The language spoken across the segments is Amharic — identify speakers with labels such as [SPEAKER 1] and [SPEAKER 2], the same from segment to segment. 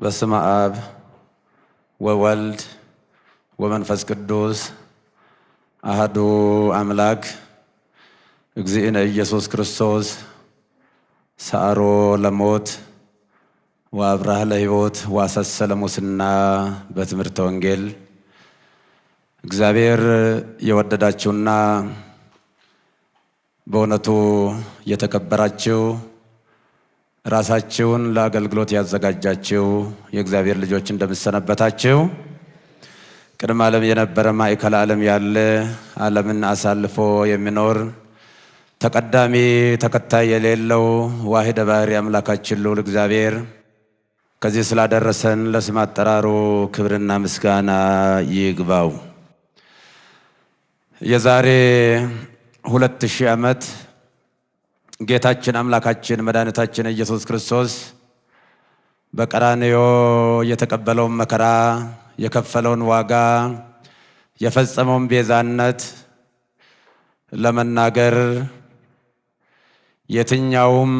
[SPEAKER 1] በስመ አብ ወወልድ ወመንፈስ ቅዱስ አሐዱ አምላክ እግዚእነ ኢየሱስ ክርስቶስ ሰአሮ ለሞት ወአብራህ ለሕይወት ዋሰሰ ለሙስና በትምህርተ ወንጌል። እግዚአብሔር የወደዳችሁና በእውነቱ የተከበራችሁ፣ ራሳችሁን ለአገልግሎት ያዘጋጃችሁ የእግዚአብሔር ልጆች፣ እንደምሰነበታችሁ። ቅድመ ዓለም የነበረ፣ ማእከለ ዓለም ያለ፣ ዓለምን አሳልፎ የሚኖር፣ ተቀዳሚ ተከታይ የሌለው ዋሂደ ባህሪ አምላካችን ልዑል እግዚአብሔር ከዚህ ስላደረሰን ለስም አጠራሩ ክብርና ምስጋና ይግባው። የዛሬ 2000 ዓመት ጌታችን አምላካችን መድኃኒታችን ኢየሱስ ክርስቶስ በቀራንዮ የተቀበለውን መከራ፣ የከፈለውን ዋጋ፣ የፈጸመውን ቤዛነት ለመናገር የትኛውም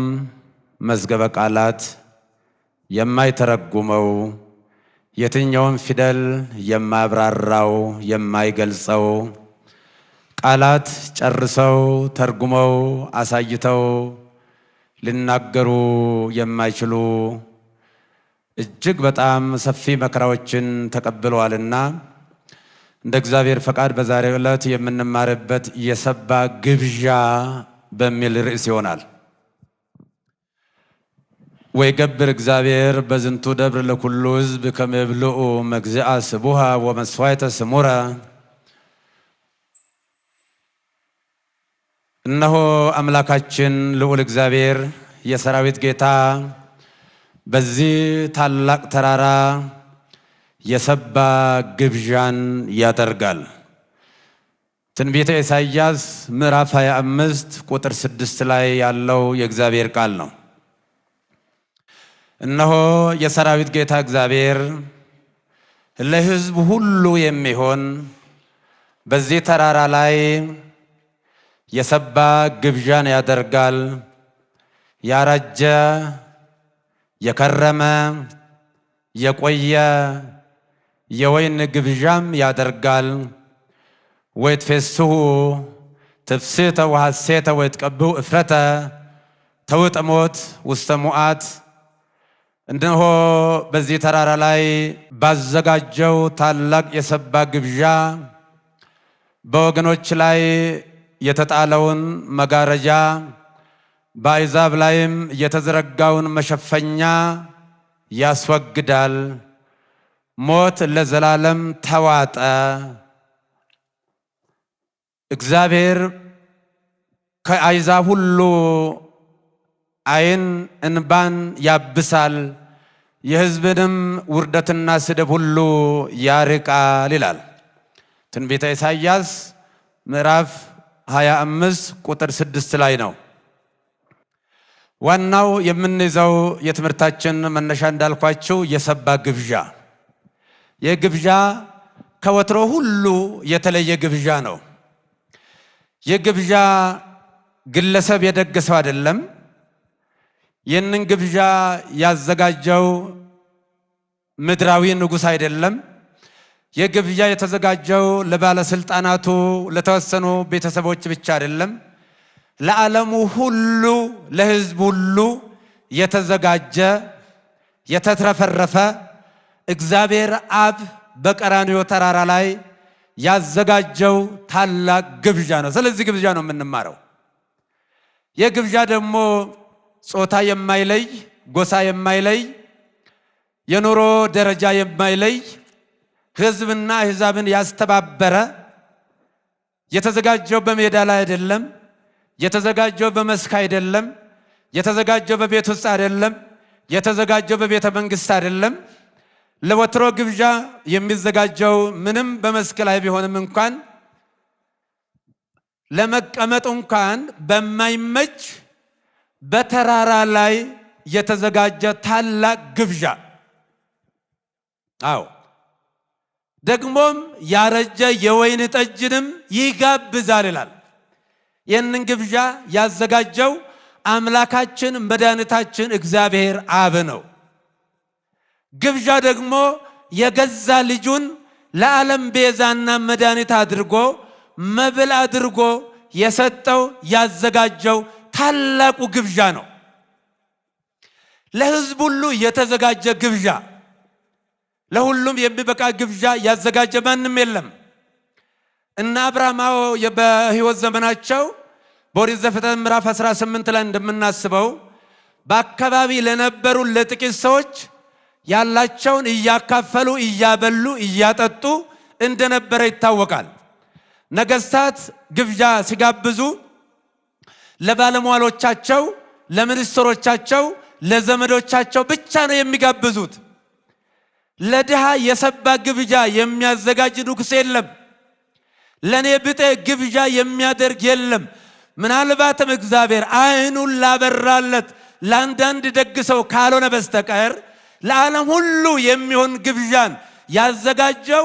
[SPEAKER 1] መዝገበ ቃላት የማይተረጉመው፣ የትኛውም ፊደል የማያብራራው፣ የማይገልጸው፣ ቃላት ጨርሰው ተርጉመው አሳይተው ሊናገሩ የማይችሉ እጅግ በጣም ሰፊ መከራዎችን ተቀብለዋልና እንደ እግዚአብሔር ፈቃድ በዛሬው ዕለት የምንማርበት የሰባ ግብዣ በሚል ርዕስ ይሆናል። ወይገብር እግዚአብሔር በዝንቱ ደብር ለኩሉ ሕዝብ ከመ ይብልዑ መግዚአ ስቡሃ ወመስዋዕተ ስሙረ። እነሆ አምላካችን ልዑል እግዚአብሔር የሰራዊት ጌታ በዚህ ታላቅ ተራራ የሰባ ግብዣን ያደርጋል። ትንቢተ ኢሳይያስ ምዕራፍ 25 ቁጥር 6 ላይ ያለው የእግዚአብሔር ቃል ነው። እነሆ የሰራዊት ጌታ እግዚአብሔር ለሕዝብ ሁሉ የሚሆን በዚህ ተራራ ላይ የሰባ ግብዣን ያደርጋል። ያረጀ፣ የከረመ፣ የቆየ የወይን ግብዣም ያደርጋል። ወይትፌስሑ ትፍስሕተ ወሐሴተ ወይትቀብኡ እፍረተ ተውጠ ሞት ውስተ ሙዓት። እነሆ በዚህ ተራራ ላይ ባዘጋጀው ታላቅ የሰባ ግብዣ በወገኖች ላይ የተጣለውን መጋረጃ፣ በአሕዛብ ላይም የተዘረጋውን መሸፈኛ ያስወግዳል። ሞት ለዘላለም ተዋጠ። እግዚአብሔር ከአሕዛብ ሁሉ ዓይን እንባን ያብሳል፣ የሕዝብንም ውርደትና ስድብ ሁሉ ያርቃል ይላል። ትንቢተ ኢሳይያስ ምዕራፍ 25 ቁጥር 6 ላይ ነው። ዋናው የምንይዘው የትምህርታችን መነሻ እንዳልኳችሁ የሰባ ግብዣ። የግብዣ ከወትሮ ሁሉ የተለየ ግብዣ ነው። የግብዣ ግለሰብ የደገሰው አይደለም። ይህንን ግብዣ ያዘጋጀው ምድራዊ ንጉሥ አይደለም። የግብዣ የተዘጋጀው ለባለስልጣናቱ፣ ለተወሰኑ ቤተሰቦች ብቻ አይደለም። ለዓለሙ ሁሉ፣ ለሕዝብ ሁሉ የተዘጋጀ፣ የተትረፈረፈ፣ እግዚአብሔር አብ በቀራንዮ ተራራ ላይ ያዘጋጀው ታላቅ ግብዣ ነው። ስለዚህ ግብዣ ነው የምንማረው። የግብዣ ደግሞ ጾታ የማይለይ፣ ጎሳ የማይለይ፣ የኑሮ ደረጃ የማይለይ፣ ሕዝብና አሕዛብን ያስተባበረ፣ የተዘጋጀው በሜዳ ላይ አይደለም። የተዘጋጀው በመስክ አይደለም። የተዘጋጀው በቤት ውስጥ አይደለም። የተዘጋጀው በቤተ መንግስት አይደለም። ለወትሮ ግብዣ የሚዘጋጀው ምንም በመስክ ላይ ቢሆንም እንኳን ለመቀመጥ እንኳን በማይመች በተራራ ላይ የተዘጋጀ ታላቅ ግብዣ። አዎ፣ ደግሞም ያረጀ የወይን ጠጅንም ይጋብዛል ይላል። ይህንን ግብዣ ያዘጋጀው አምላካችን መድኃኒታችን እግዚአብሔር አብ ነው። ግብዣ ደግሞ የገዛ ልጁን ለዓለም ቤዛና መድኃኒት አድርጎ መብል አድርጎ የሰጠው ያዘጋጀው ታላቁ ግብዣ ነው። ለሕዝብ ሁሉ የተዘጋጀ ግብዣ፣ ለሁሉም የሚበቃ ግብዣ ያዘጋጀ ማንም የለም። እና አብርሃም በሕይወት ዘመናቸው በኦሪት ዘፍጥረት ምዕራፍ 18 ላይ እንደምናስበው በአካባቢ ለነበሩ ለጥቂት ሰዎች ያላቸውን እያካፈሉ፣ እያበሉ፣ እያጠጡ እንደነበረ ይታወቃል። ነገስታት ግብዣ ሲጋብዙ ለባለሟሎቻቸው፣ ለሚኒስትሮቻቸው፣ ለዘመዶቻቸው ብቻ ነው የሚጋብዙት። ለድሃ የሰባ ግብዣ የሚያዘጋጅ ንጉሥ የለም። ለእኔ ብጤ ግብዣ የሚያደርግ የለም። ምናልባትም እግዚአብሔር ዓይኑን ላበራለት ለአንዳንድ ደግ ሰው ካልሆነ በስተቀር ለዓለም ሁሉ የሚሆን ግብዣን ያዘጋጀው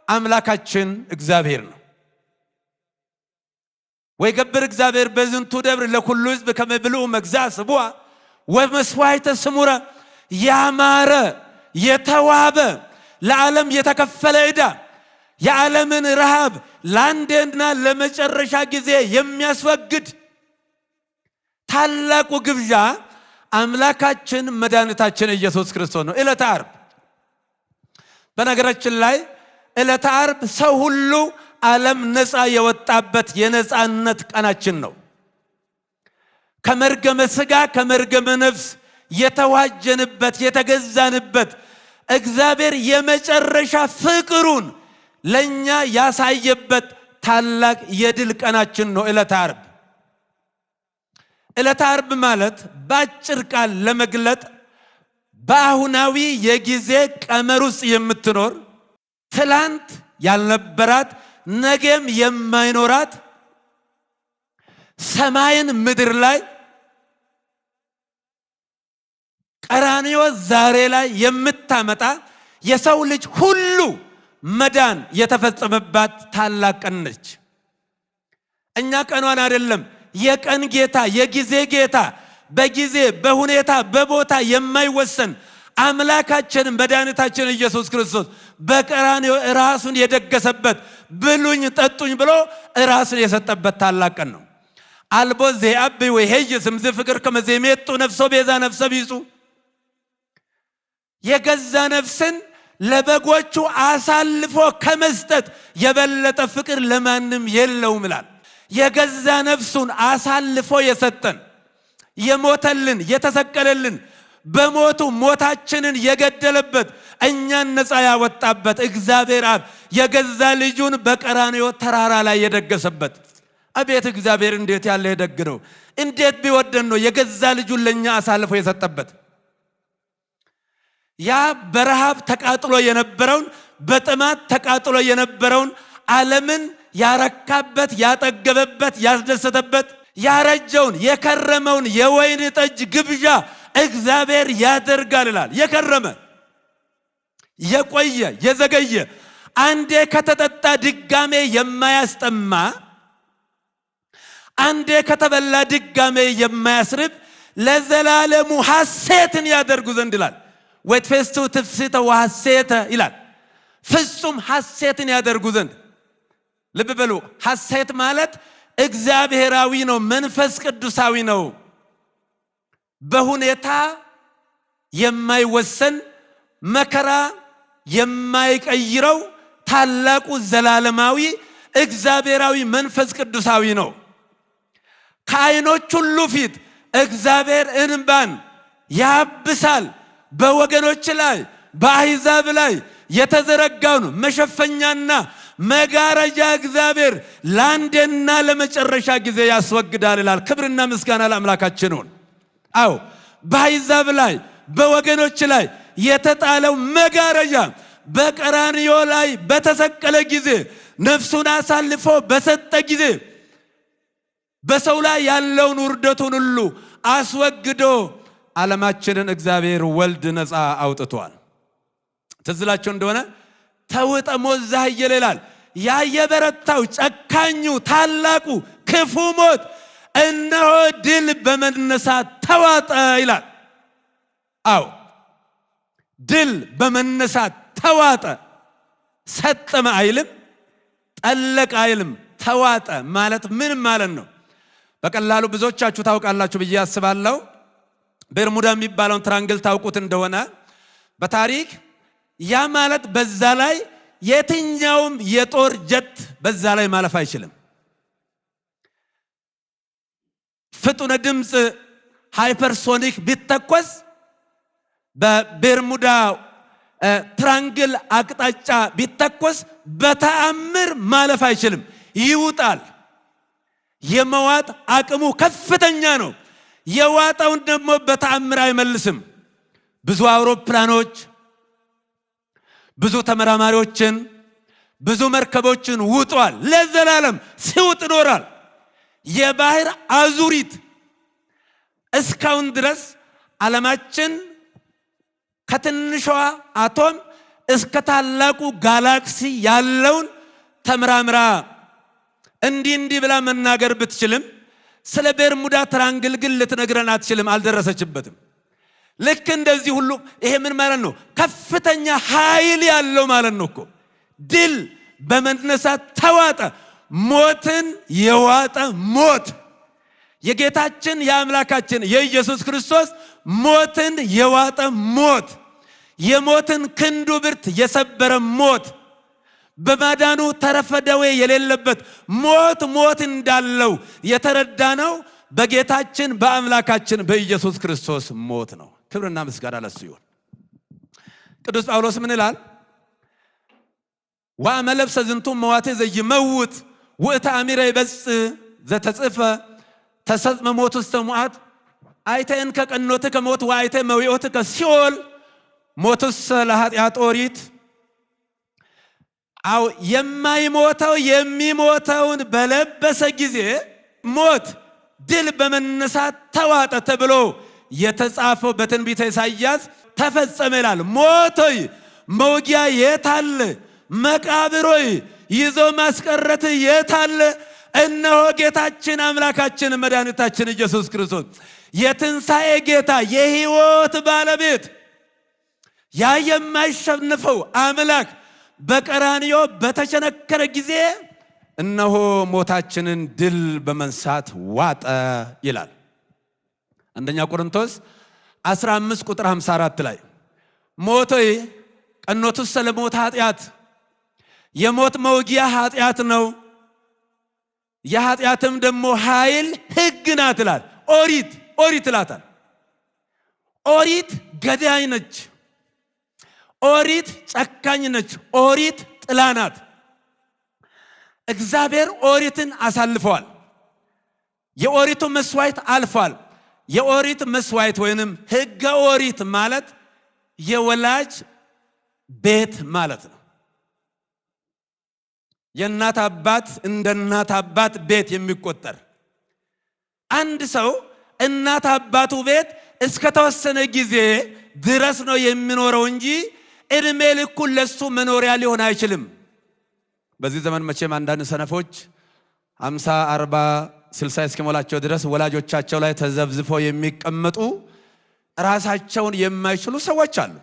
[SPEAKER 1] አምላካችን እግዚአብሔር ነው። ወይገብር እግዚአብሔር በዝንቱ ደብር ለኩሉ ሕዝብ ከመ ብልዑ መግዛእ ስቡአ ወመስዋዕተ ስሙረ። ያማረ የተዋበ ለዓለም የተከፈለ ዕዳ፣ የዓለምን ረሃብ ለአንዴና ለመጨረሻ ጊዜ የሚያስወግድ ታላቁ ግብዣ አምላካችን መድኃኒታችን ኢየሱስ ክርስቶስ ነው። ዕለተ ዓርብ፣ በነገራችን ላይ ዕለተ ዓርብ ሰው ሁሉ ዓለም ነፃ የወጣበት የነፃነት ቀናችን ነው። ከመርገመ ሥጋ ከመርገመ ነፍስ የተዋጀንበት፣ የተገዛንበት፣ እግዚአብሔር የመጨረሻ ፍቅሩን ለኛ ያሳየበት ታላቅ የድል ቀናችን ነው ዕለተ ዓርብ። ዕለተ ዓርብ ማለት በአጭር ቃል ለመግለጥ በአሁናዊ የጊዜ ቀመር ውስጥ የምትኖር፣ ትላንት ያልነበራት፣ ነገም የማይኖራት፣ ሰማይን ምድር ላይ፣ ቀራንዮ ዛሬ ላይ የምታመጣ፣ የሰው ልጅ ሁሉ መዳን የተፈጸመባት ታላቅ ቀን ነች። እኛ ቀኗን አይደለም፣ የቀን ጌታ፣ የጊዜ ጌታ፣ በጊዜ በሁኔታ በቦታ የማይወሰን አምላካችን መድኃኒታችን ኢየሱስ ክርስቶስ በቀራንዮ ራሱን የደገሰበት፣ ብሉኝ ጠጡኝ ብሎ ራሱን የሰጠበት ታላቅ ቀን ነው። አልቦ ዘየዐቢ ወይሄይስ እምዝ ፍቅር ከመ ዘይሜጡ ነፍሶ ቤዛ ነፍሰ ቢጹ። የገዛ ነፍስን ለበጎቹ አሳልፎ ከመስጠት የበለጠ ፍቅር ለማንም የለውም ይላል። የገዛ ነፍሱን አሳልፎ የሰጠን፣ የሞተልን፣ የተሰቀለልን፣ በሞቱ ሞታችንን የገደለበት፣ እኛን ነፃ ያወጣበት እግዚአብሔር አብ የገዛ ልጁን በቀራንዮ ተራራ ላይ የደገሰበት። አቤት እግዚአብሔር እንዴት ያለ ደግ ነው! እንዴት ቢወደን ነው የገዛ ልጁን ለእኛ አሳልፎ የሰጠበት? ያ በረሃብ ተቃጥሎ የነበረውን፣ በጥማት ተቃጥሎ የነበረውን ዓለምን ያረካበት፣ ያጠገበበት፣ ያስደሰተበት፣ ያረጀውን የከረመውን የወይን ጠጅ ግብዣ እግዚአብሔር ያደርጋል ይላል። የከረመ፣ የቆየ፣ የዘገየ፣ አንዴ ከተጠጣ ድጋሜ የማያስጠማ፣ አንዴ ከተበላ ድጋሜ የማያስርብ፣ ለዘላለሙ ሐሴትን ያደርጉ ዘንድ ይላል። ወይትፌስቱ ትፍስተ ወሐሴተ ይላል። ፍጹም ሐሴትን ያደርጉ ዘንድ። ልብ በሉ፣ ሐሴት ማለት እግዚአብሔራዊ ነው፣ መንፈስ ቅዱሳዊ ነው። በሁኔታ የማይወሰን፣ መከራ የማይቀይረው ታላቁ ዘላለማዊ እግዚአብሔራዊ መንፈስ ቅዱሳዊ ነው። ከዓይኖች ሁሉ ፊት እግዚአብሔር እንባን ያብሳል። በወገኖች ላይ፣ በአሕዛብ ላይ የተዘረጋውን መሸፈኛና መጋረጃ እግዚአብሔር ለአንዴና ለመጨረሻ ጊዜ ያስወግዳል ይላል። ክብርና ምስጋና ለአምላካችን ይሁን። አዎ፣ በአሕዛብ ላይ፣ በወገኖች ላይ የተጣለው መጋረጃ በቀራንዮ ላይ በተሰቀለ ጊዜ፣ ነፍሱን አሳልፎ በሰጠ ጊዜ በሰው ላይ ያለውን ውርደቱን ሁሉ አስወግዶ ዓለማችንን እግዚአብሔር ወልድ ነፃ አውጥቷል። ትዝ ይላችሁ እንደሆነ ተውጠ ሞት ዘኃየለ ይላል። ያ የበረታው ጨካኙ ታላቁ ክፉ ሞት እነሆ ድል በመነሳት ተዋጠ ይላል። አዎ፣ ድል በመነሳት ተዋጠ። ሰጠመ አይልም፣ ጠለቀ አይልም፣ ተዋጠ ማለት ምን ማለት ነው? በቀላሉ ብዙዎቻችሁ ታውቃላችሁ ብዬ አስባለሁ። ቤርሙዳ የሚባለውን triangle ታውቁት እንደሆነ በታሪክ ያ ማለት በዛ ላይ የትኛውም የጦር ጀት በዛ ላይ ማለፍ አይችልም። ፍጡነ ድምፅ hypersonic ቢተኮስ በቤርሙዳ triangle አቅጣጫ ቢተኮስ በተአምር ማለፍ አይችልም፣ ይውጣል። የመዋጥ አቅሙ ከፍተኛ ነው። የዋጠውን ደግሞ በተአምር አይመልስም። ብዙ አውሮፕላኖች፣ ብዙ ተመራማሪዎችን፣ ብዙ መርከቦችን ውጧል። ለዘላለም ሲውጥ ይኖራል። የባህር አዙሪት እስካሁን ድረስ ዓለማችን ከትንሿ አቶም እስከ ታላቁ ጋላክሲ ያለውን ተመራምራ እንዲህ እንዲህ ብላ መናገር ብትችልም ስለ ቤርሙዳ triangle ግን ልትነግረን አትችልም፣ አልደረሰችበትም። ልክ እንደዚህ ሁሉ ይሄ ምን ማለት ነው? ከፍተኛ ኃይል ያለው ማለት ነው እኮ። ድል በመነሳት ተዋጠ። ሞትን የዋጠ ሞት የጌታችን የአምላካችን የኢየሱስ ክርስቶስ ሞትን የዋጠ ሞት፣ የሞትን ክንዱ ብርት የሰበረ ሞት፣ በማዳኑ ተረፈ ደዌ የሌለበት ሞት ሞት እንዳለው የተረዳነው በጌታችን በአምላካችን በኢየሱስ ክርስቶስ ሞት ነው። ክብርና ምስጋና ለሱ ይሁን። ቅዱስ ጳውሎስ ምን ይላል? ወአመ ለብሰ ዝንቱ መዋቴ ዘይመውት ውእተ አሚረ ይበጽሕ ዘተጽሕፈ ተሰጥመ ሞት ውስተ ሙዓት አይተ እንከ ቀኖትከ ሞት ወአይተ መዊኦትከ ሲኦል ሞትሰ ለኃጢአት ኦሪት። አው የማይሞተው የሚሞተውን በለበሰ ጊዜ ሞት ድል በመነሳት ተዋጠ ተብሎ የተጻፈው በትንቢተ ኢሳይያስ ተፈጸመ ይላል። ሞት ሆይ መውጊያ የታለ? መቃብር ሆይ ይዞ ማስቀረት የታለ? እነሆ ጌታችን አምላካችን መድኃኒታችን ኢየሱስ ክርስቶስ የትንሣኤ ጌታ የሕይወት ባለቤት ያ የማይሸንፈው አምላክ በቀራንዮ በተቸነከረ ጊዜ እነሆ ሞታችንን ድል በመንሳት ዋጠ ይላል። አንደኛ ቆሮንቶስ 15 ቁጥር 54 ላይ ሞት ሆይ ቀኖቱሰ ለሞት ኃጢአት፣ የሞት መውጊያ ኃጢአት ነው፣ የኃጢአትም ደግሞ ኃይል ሕግ ናት ይላል። ኦሪት ኦሪት ይላታል። ኦሪት ገዳይ ነች። ኦሪት ጨካኝ ነች። ኦሪት ጥላ ናት። እግዚአብሔር ኦሪትን አሳልፈዋል። የኦሪቱ መስዋዕት አልፏል። የኦሪት መስዋዕት ወይንም ሕገ ኦሪት ማለት የወላጅ ቤት ማለት ነው። የእናት አባት እንደ እናት አባት ቤት የሚቆጠር አንድ ሰው እናት አባቱ ቤት እስከ ተወሰነ ጊዜ ድረስ ነው የሚኖረው እንጂ እድሜ ልኩን ለሱ መኖሪያ ሊሆን አይችልም። በዚህ ዘመን መቼም አንዳንድ ሰነፎች 50፣ 40፣ 60 እስኪሞላቸው ድረስ ወላጆቻቸው ላይ ተዘብዝፈው የሚቀመጡ ራሳቸውን የማይችሉ ሰዎች አሉ።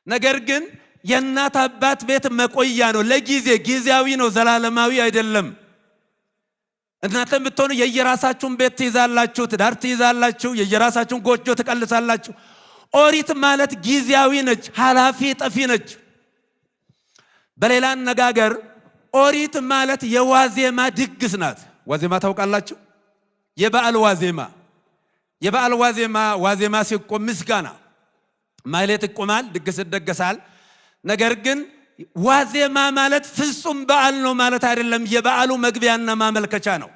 [SPEAKER 1] ነገር ግን የእናት አባት ቤት መቆያ ነው፣ ለጊዜ ጊዜያዊ ነው፣ ዘላለማዊ አይደለም። እናንተ ብትሆኑ የየራሳችሁን ቤት ትይዛላችሁ፣ ትዳር ትይዛላችሁ፣ የየራሳችሁን ጎጆ ትቀልሳላችሁ። ኦሪት ማለት ጊዜያዊ ነች፣ ኃላፊ ጠፊ ነች። በሌላ አነጋገር ኦሪት ማለት የዋዜማ ድግስ ናት። ዋዜማ ታውቃላችሁ? የበዓል ዋዜማ፣ የበዓል ዋዜማ፣ ዋዜማ ሲቆም ምስጋና ማህሌት ይቆማል፣ ድግስ ይደገሳል። ነገር ግን ዋዜማ ማለት ፍጹም በዓል ነው ማለት አይደለም። የበዓሉ መግቢያና ማመልከቻ ነው።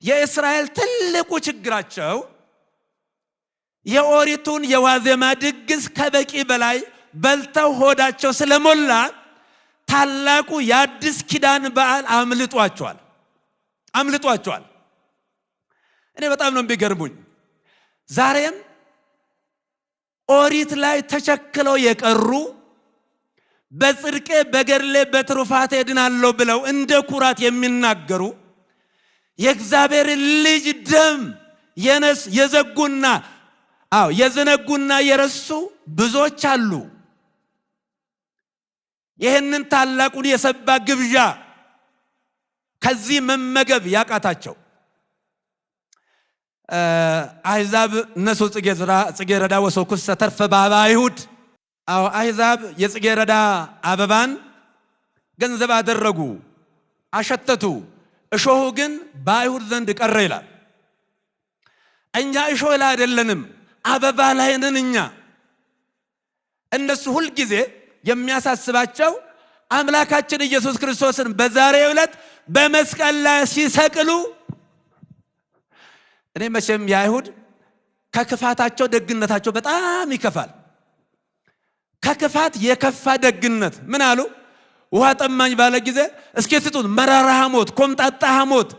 [SPEAKER 1] የእስራኤል ትልቁ ችግራቸው የኦሪቱን የዋዜማ ድግስ ከበቂ በላይ በልተው ሆዳቸው ስለሞላ ታላቁ የአዲስ ኪዳን በዓል አምልጧቸዋል አምልጧቸዋል። እኔ በጣም ነው የሚገርሙኝ። ዛሬም ኦሪት ላይ ተቸክለው የቀሩ በጽድቄ በገድሌ በትሩፋቴ እድናለሁ ብለው እንደ ኩራት የሚናገሩ የእግዚአብሔር ልጅ ደም የነስ የዘጉና አዎ የዘነጉና የረሱ ብዙዎች አሉ። ይህንን ታላቁን የሰባ ግብዣ ከዚህ መመገብ ያቃታቸው አሕዛብ እነሱ ጽጌረዳ ወሶኩሰ ተርፈ ባባ አይሁድ። አዎ አሕዛብ የጽጌረዳ አበባን ገንዘብ አደረጉ፣ አሸተቱ። እሾሁ ግን በአይሁድ ዘንድ ቀረ ይላል። እኛ እሾህ ላይ አይደለንም፣ አበባ ላይ ነን። እኛ እነሱ ሁልጊዜ የሚያሳስባቸው አምላካችን ኢየሱስ ክርስቶስን በዛሬው ዕለት በመስቀል ላይ ሲሰቅሉ፣ እኔ መቼም የአይሁድ ከክፋታቸው ደግነታቸው በጣም ይከፋል። ከክፋት የከፋ ደግነት ምን አሉ? ውሃ ጠማኝ ባለ ጊዜ እስኪ ስጡት መራራ ሐሞት፣ ኮምጣጣ ሐሞት፣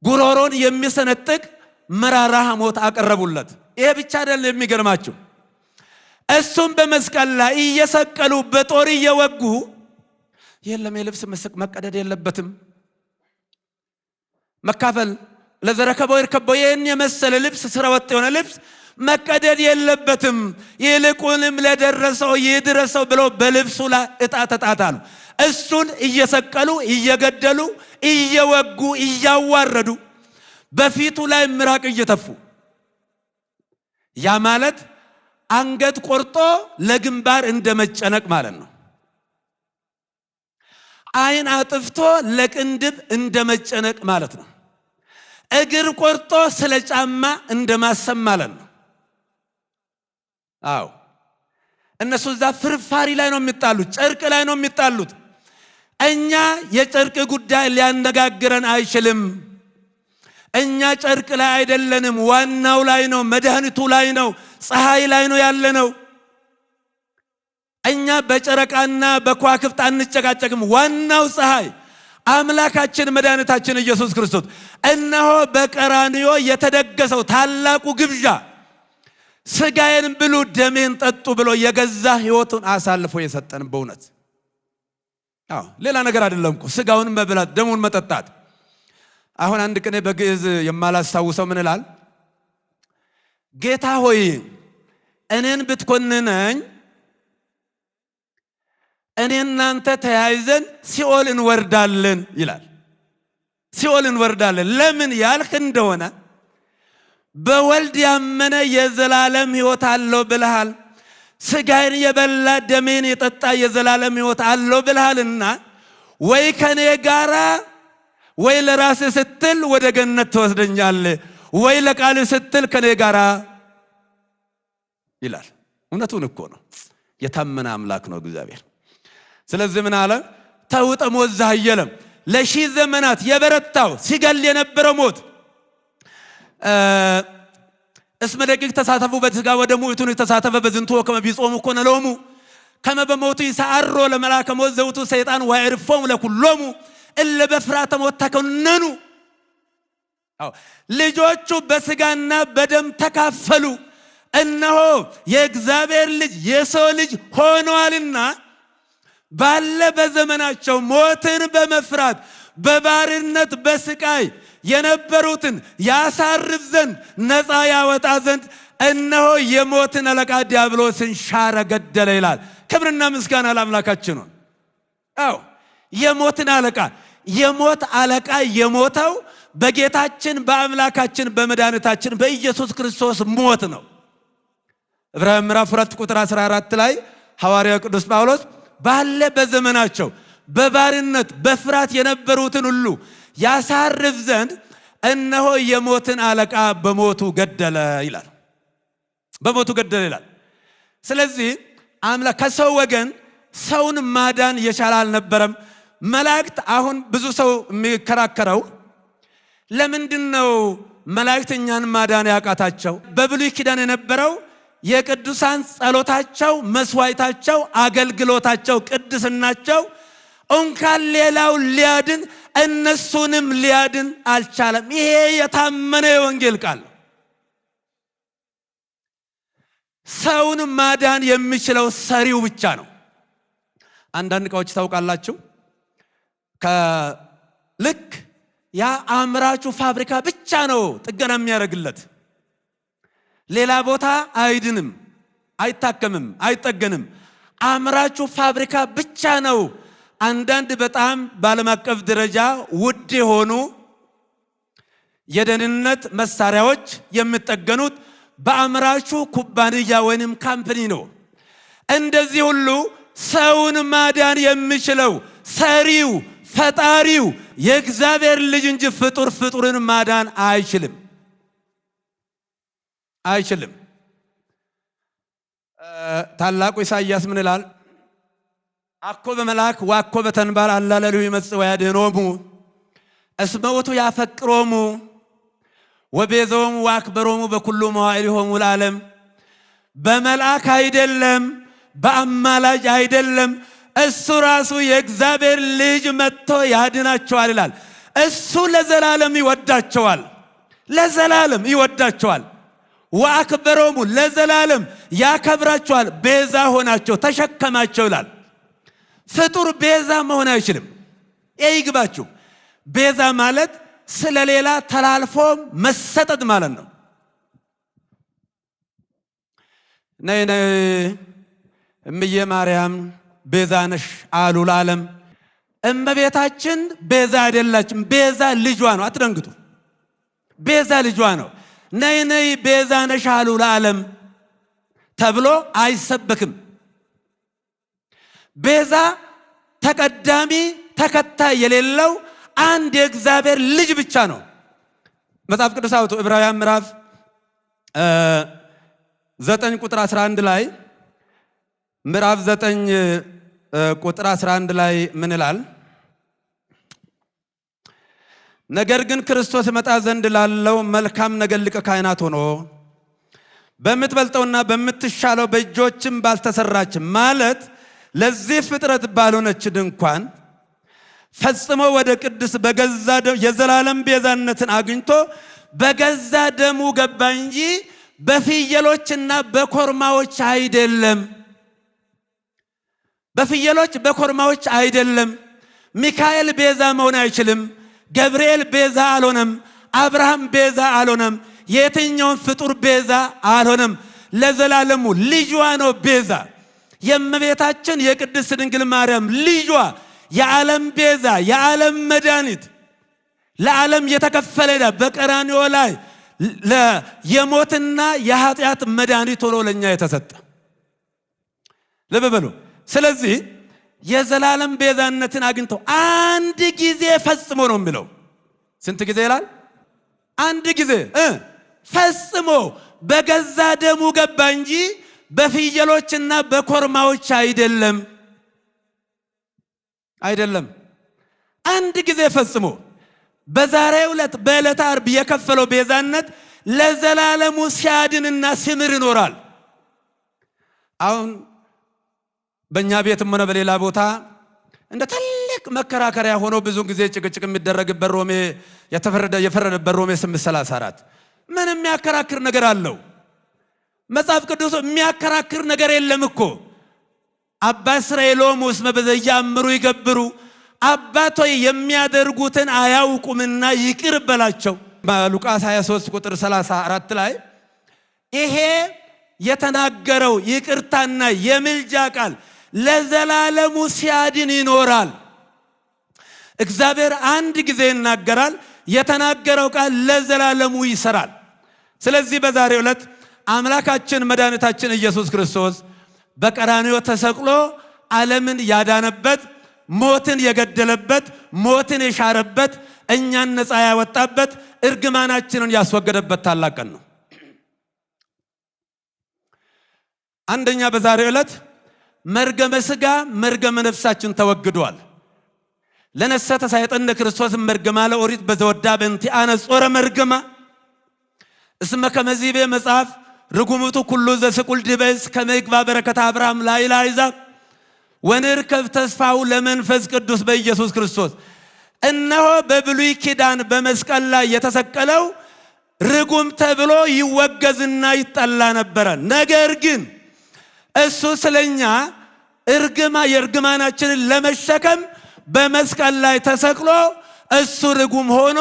[SPEAKER 1] ጉሮሮን የሚሰነጥቅ መራራ ሐሞት አቀረቡለት። ይሄ ብቻ አይደለም የሚገርማችሁ፣ እሱም በመስቀል ላይ እየሰቀሉ በጦር እየወጉ የለም የልብስ መቀደድ የለበትም መካፈል ለዘረከበው ይርከበው፣ ይህን የመሰለ ልብስ ስረ ወጥ የሆነ ልብስ መቀደድ የለበትም፣ ይልቁንም ለደረሰው ይድረሰው ብለው በልብሱ ላይ ዕጣ ተጣጣሉ። እሱን እየሰቀሉ እየገደሉ እየወጉ እያዋረዱ በፊቱ ላይ ምራቅ እየተፉ፣ ያ ማለት አንገት ቆርጦ ለግንባር እንደመጨነቅ ማለት ነው። ዓይን አጥፍቶ ለቅንድብ እንደመጨነቅ ማለት ነው። እግር ቆርጦ ስለ ጫማ እንደማሰብ ማለት ነው። አዎ እነሱ እዛ ፍርፋሪ ላይ ነው የሚጣሉት፣ ጨርቅ ላይ ነው የሚጣሉት። እኛ የጨርቅ ጉዳይ ሊያነጋግረን አይችልም። እኛ ጨርቅ ላይ አይደለንም፣ ዋናው ላይ ነው፣ መድኃኒቱ ላይ ነው፣ ፀሐይ ላይ ነው ያለነው። እኛ በጨረቃና በከዋክብት አንጨቃጨቅም። ዋናው ፀሐይ አምላካችን መድኃኒታችን ኢየሱስ ክርስቶስ እነሆ በቀራንዮ የተደገሰው ታላቁ ግብዣ ስጋዬን ብሉ ደሜን ጠጡ ብሎ የገዛ ሕይወቱን አሳልፎ የሰጠን በእውነት አዎ፣ ሌላ ነገር አይደለም እኮ ስጋውን መብላት ደሙን መጠጣት። አሁን አንድ ቅኔ በግዕዝ የማላስታውሰው ምን ይላል? ጌታ ሆይ እኔን ብትኮንነኝ እኔ እናንተ ተያይዘን ሲኦል እንወርዳለን ይላል። ሲኦል እንወርዳለን ለምን ያልክ እንደሆነ በወልድ ያመነ የዘላለም ሕይወት አለው ብለሃል። ስጋዬን የበላ ደሜን የጠጣ የዘላለም ሕይወት አለው ብለሃልና ወይ ከኔ ጋራ ወይ ለራስህ ስትል ወደ ገነት ትወስደኛለህ፣ ወይ ለቃል ስትል ከኔ ጋራ ይላል። እውነቱን እኮ ነው። የታመነ አምላክ ነው እግዚአብሔር። ስለዚህ ምን አለ? ተውጠ ሞት ዘኃየለም፣ ለሺህ ዘመናት የበረታው ሲገል የነበረው ሞት እስመ ደቂቅ ተሳተፉ በሥጋ ወደሙ ውእቱን ተሳተፈ በዝንቱ ከመ ቢጾሙ ኮነ ሎሙ ከመ በሞቱ ይሰዐሮ ለመልአከ ሞት ዘውቱ ሰይጣን ወያዕርፎሙ ለኩሎሙ እለ በፍርሃተ ሞት ተኮነኑ። ልጆቹ በሥጋና በደም ተካፈሉ። እነሆ የእግዚአብሔር ልጅ የሰው ልጅ ሆኗልና ባለ በዘመናቸው ሞትን በመፍራት በባርነት በስቃይ የነበሩትን ያሳርፍ ዘንድ ነፃ ያወጣ ዘንድ እነሆ የሞትን አለቃ ዲያብሎስን ሻረ ገደለ ይላል። ክብርና ምስጋና ለአምላካችን ነው። አዎ የሞትን አለቃ የሞት አለቃ የሞተው በጌታችን በአምላካችን በመድኃኒታችን በኢየሱስ ክርስቶስ ሞት ነው። ዕብራውያን ምዕራፍ 2 ቁጥር 14 ላይ ሐዋርያው ቅዱስ ጳውሎስ ባለ በዘመናቸው በባርነት በፍርሃት የነበሩትን ሁሉ ያሳርፍ ዘንድ እነሆ የሞትን አለቃ በሞቱ ገደለ ይላል። በሞቱ ገደለ ይላል። ስለዚህ አምላክ ከሰው ወገን ሰውን ማዳን የቻለ አልነበረም። መላእክት አሁን ብዙ ሰው የሚከራከረው ለምንድን ነው መላእክት እኛን ማዳን ያቃታቸው? በብሉይ ኪዳን የነበረው የቅዱሳን ጸሎታቸው፣ መስዋዕታቸው፣ አገልግሎታቸው፣ ቅድስናቸው እንኳን ሌላው ሊያድን እነሱንም ሊያድን አልቻለም። ይሄ የታመነ የወንጌል ቃል ነው። ሰውን ማዳን የሚችለው ሰሪው ብቻ ነው። አንዳንድ እቃዎች ታውቃላችሁ፣ ከልክ ያ አምራቹ ፋብሪካ ብቻ ነው ጥገና የሚያደርግለት። ሌላ ቦታ አይድንም፣ አይታከምም፣ አይጠገንም። አምራቹ ፋብሪካ ብቻ ነው። አንዳንድ በጣም በዓለም አቀፍ ደረጃ ውድ የሆኑ የደህንነት መሳሪያዎች የሚጠገኑት በአምራቹ ኩባንያ ወይንም company ነው። እንደዚህ ሁሉ ሰውን ማዳን የሚችለው ሰሪው ፈጣሪው የእግዚአብሔር ልጅ እንጂ ፍጡር ፍጡርን ማዳን አይችልም፣ አይችልም። ታላቁ ኢሳይያስ ምን ይላል? አኮ በመልአክ ወአኮ በተንባል አላ ለሊሁ ይመጽእ ወያድኅኖሙ እስመ ውእቱ ያፈቅሮሙ ወቤዞሙ ወአክበሮሙ በኩሉ መዋዕሊሆሙ ለዓለም። በመልአክ አይደለም፣ በአማላጅ አይደለም፣ እሱ ራሱ የእግዚአብሔር ልጅ መጥቶ ያድናቸዋል ይላል። እሱ ለዘላለም ይወዳቸዋል፣ ለዘላለም ይወዳቸዋል። ወአክበሮሙ ለዘላለም ያከብራቸዋል። ቤዛ ሆናቸው ተሸከማቸው ይላል። ፍጡር ቤዛ መሆን አይችልም። ይግባችሁ። ቤዛ ማለት ስለሌላ ተላልፎ መሰጠት ማለት ነው። ነይ ነይ እምዬ ማርያም ቤዛ ነሽ አሉ ለዓለም። እመቤታችን ቤዛ አይደላችም። ቤዛ ልጇ ነው። አትደንግጡ። ቤዛ ልጇ ነው። ነይ ነይ ቤዛ ነሽ አሉ ለዓለም ተብሎ አይሰበክም። ቤዛ ተቀዳሚ ተከታይ የሌለው አንድ የእግዚአብሔር ልጅ ብቻ ነው። መጽሐፍ ቅዱስ አውጡ። ዕብራውያን ምዕራፍ 9 ቁጥር 11 ላይ፣ ምዕራፍ 9 ቁጥር 11 ላይ ምን ይላል? ነገር ግን ክርስቶስ መጣ ዘንድ ላለው መልካም ነገር ሊቀ ካህናት ሆኖ በምትበልጠውና በምትሻለው በእጆችም ባልተሰራች፣ ማለት ለዚህ ፍጥረት ባልሆነች ድንኳን ፈጽሞ ወደ ቅድስ በገዛ የዘላለም ቤዛነትን አግኝቶ በገዛ ደሙ ገባ እንጂ በፍየሎችና በኮርማዎች አይደለም። በፍየሎች በኮርማዎች አይደለም። ሚካኤል ቤዛ መሆን አይችልም። ገብርኤል ቤዛ አልሆነም። አብርሃም ቤዛ አልሆነም። የትኛውን ፍጡር ቤዛ አልሆነም። ለዘላለሙ ልጇ ነው ቤዛ። የእመቤታችን የቅድስት ድንግል ማርያም ልጇ የዓለም ቤዛ፣ የዓለም መድኃኒት፣ ለዓለም የተከፈለ ዕዳ በቀራንዮ ላይ የሞትና የኃጢአት መድኃኒት ሆኖ ለእኛ የተሰጠ። ልብ በሉ። ስለዚህ የዘላለም ቤዛነትን አግኝተው አንድ ጊዜ ፈጽሞ ነው የሚለው። ስንት ጊዜ ይላል? አንድ ጊዜ ፈጽሞ በገዛ ደሙ ገባ እንጂ በፍየሎችና በኮርማዎች አይደለም፣ አይደለም። አንድ ጊዜ ፈጽሞ በዛሬው ዕለት በዕለተ ዓርብ የከፈለው ቤዛነት ለዘላለሙ ሲያድንና ሲምር ይኖራል። አሁን በእኛ ቤትም ሆነ በሌላ ቦታ እንደ ትልቅ መከራከሪያ ሆኖ ብዙ ጊዜ ጭቅጭቅ የሚደረግበት ሮሜ የፈረደበት ሮሜ 8:34 ምን የሚያከራክር ነገር አለው? መጽሐፍ ቅዱስ የሚያከራክር ነገር የለም እኮ። አባ እስራኤሎም እስመ በዘያእምሩ ይገብሩ፣ አባቶይ የሚያደርጉትን አያውቁምና ይቅር በላቸው። ሉቃስ 23 ቁጥር 34 ላይ ይሄ የተናገረው ይቅርታና የምልጃ ቃል ለዘላለሙ ሲያድን ይኖራል። እግዚአብሔር አንድ ጊዜ ይናገራል። የተናገረው ቃል ለዘላለሙ ይሰራል። ስለዚህ በዛሬው ዕለት አምላካችን መድኃኒታችን ኢየሱስ ክርስቶስ በቀራንዮ ተሰቅሎ ዓለምን ያዳነበት፣ ሞትን የገደለበት፣ ሞትን የሻረበት፣ እኛን ነፃ ያወጣበት፣ እርግማናችንን ያስወገደበት ታላቅ ቀን ነው። አንደኛ በዛሬው ዕለት መርገመ ሥጋ መርገመ ነፍሳችን ተወግዷል። ለነሰ ተሳይጠነ ክርስቶስ መርገማ ለኦሪት በዘወዳ በእንቲአነ ጾረ መርገማ እስመ ከመዚቤ መጽሐፍ ርጉምቱ ኩሉ ዘስቁል ድበስ ከመ ይግባ በረከተ አብርሃም ላዕለ አሕዛብ ወንርከብ ተስፋው ለመንፈስ ቅዱስ በኢየሱስ ክርስቶስ። እነሆ በብሉይ ኪዳን በመስቀል ላይ የተሰቀለው ርጉም ተብሎ ይወገዝና ይጠላ ነበረ። ነገር ግን እሱ ስለኛ እርግማ የእርግማናችንን ለመሸከም በመስቀል ላይ ተሰቅሎ እሱ ርጉም ሆኖ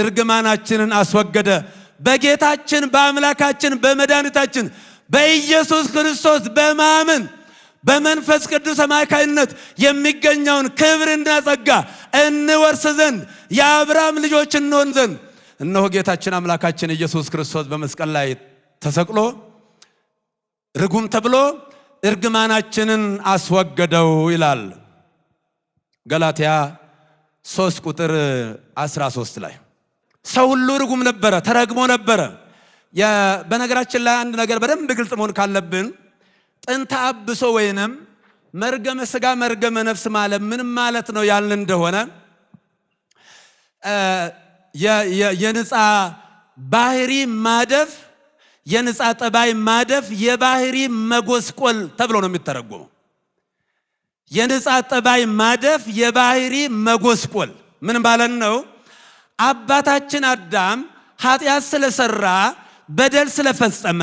[SPEAKER 1] እርግማናችንን አስወገደ። በጌታችን በአምላካችን በመድኃኒታችን በኢየሱስ ክርስቶስ በማመን በመንፈስ ቅዱስ አማካይነት የሚገኘውን ክብርና ጸጋ እንወርስ ዘንድ፣ የአብርሃም ልጆች እንሆን ዘንድ እነሆ ጌታችን አምላካችን ኢየሱስ ክርስቶስ በመስቀል ላይ ተሰቅሎ ርጉም ተብሎ እርግማናችንን አስወገደው ይላል ገላትያ 3 ቁጥር 13 ላይ። ሰው ሁሉ ርጉም ነበረ፣ ተረግሞ ነበረ። በነገራችን ላይ አንድ ነገር በደንብ ግልጽ መሆን ካለብን፣ ጥንተ አብሶ ወይንም መርገመ ስጋ መርገመ ነፍስ ማለት ምን ማለት ነው ያልን እንደሆነ፣ የንጻ ባህሪ ማደፍ፣ የንጻ ጠባይ ማደፍ፣ የባህሪ መጎስቆል ተብሎ ነው የሚተረጎመው። የንጻ ጠባይ ማደፍ፣ የባህሪ መጎስቆል ምን ማለት ነው? አባታችን አዳም ኃጢአት ስለሰራ፣ በደል ስለፈጸመ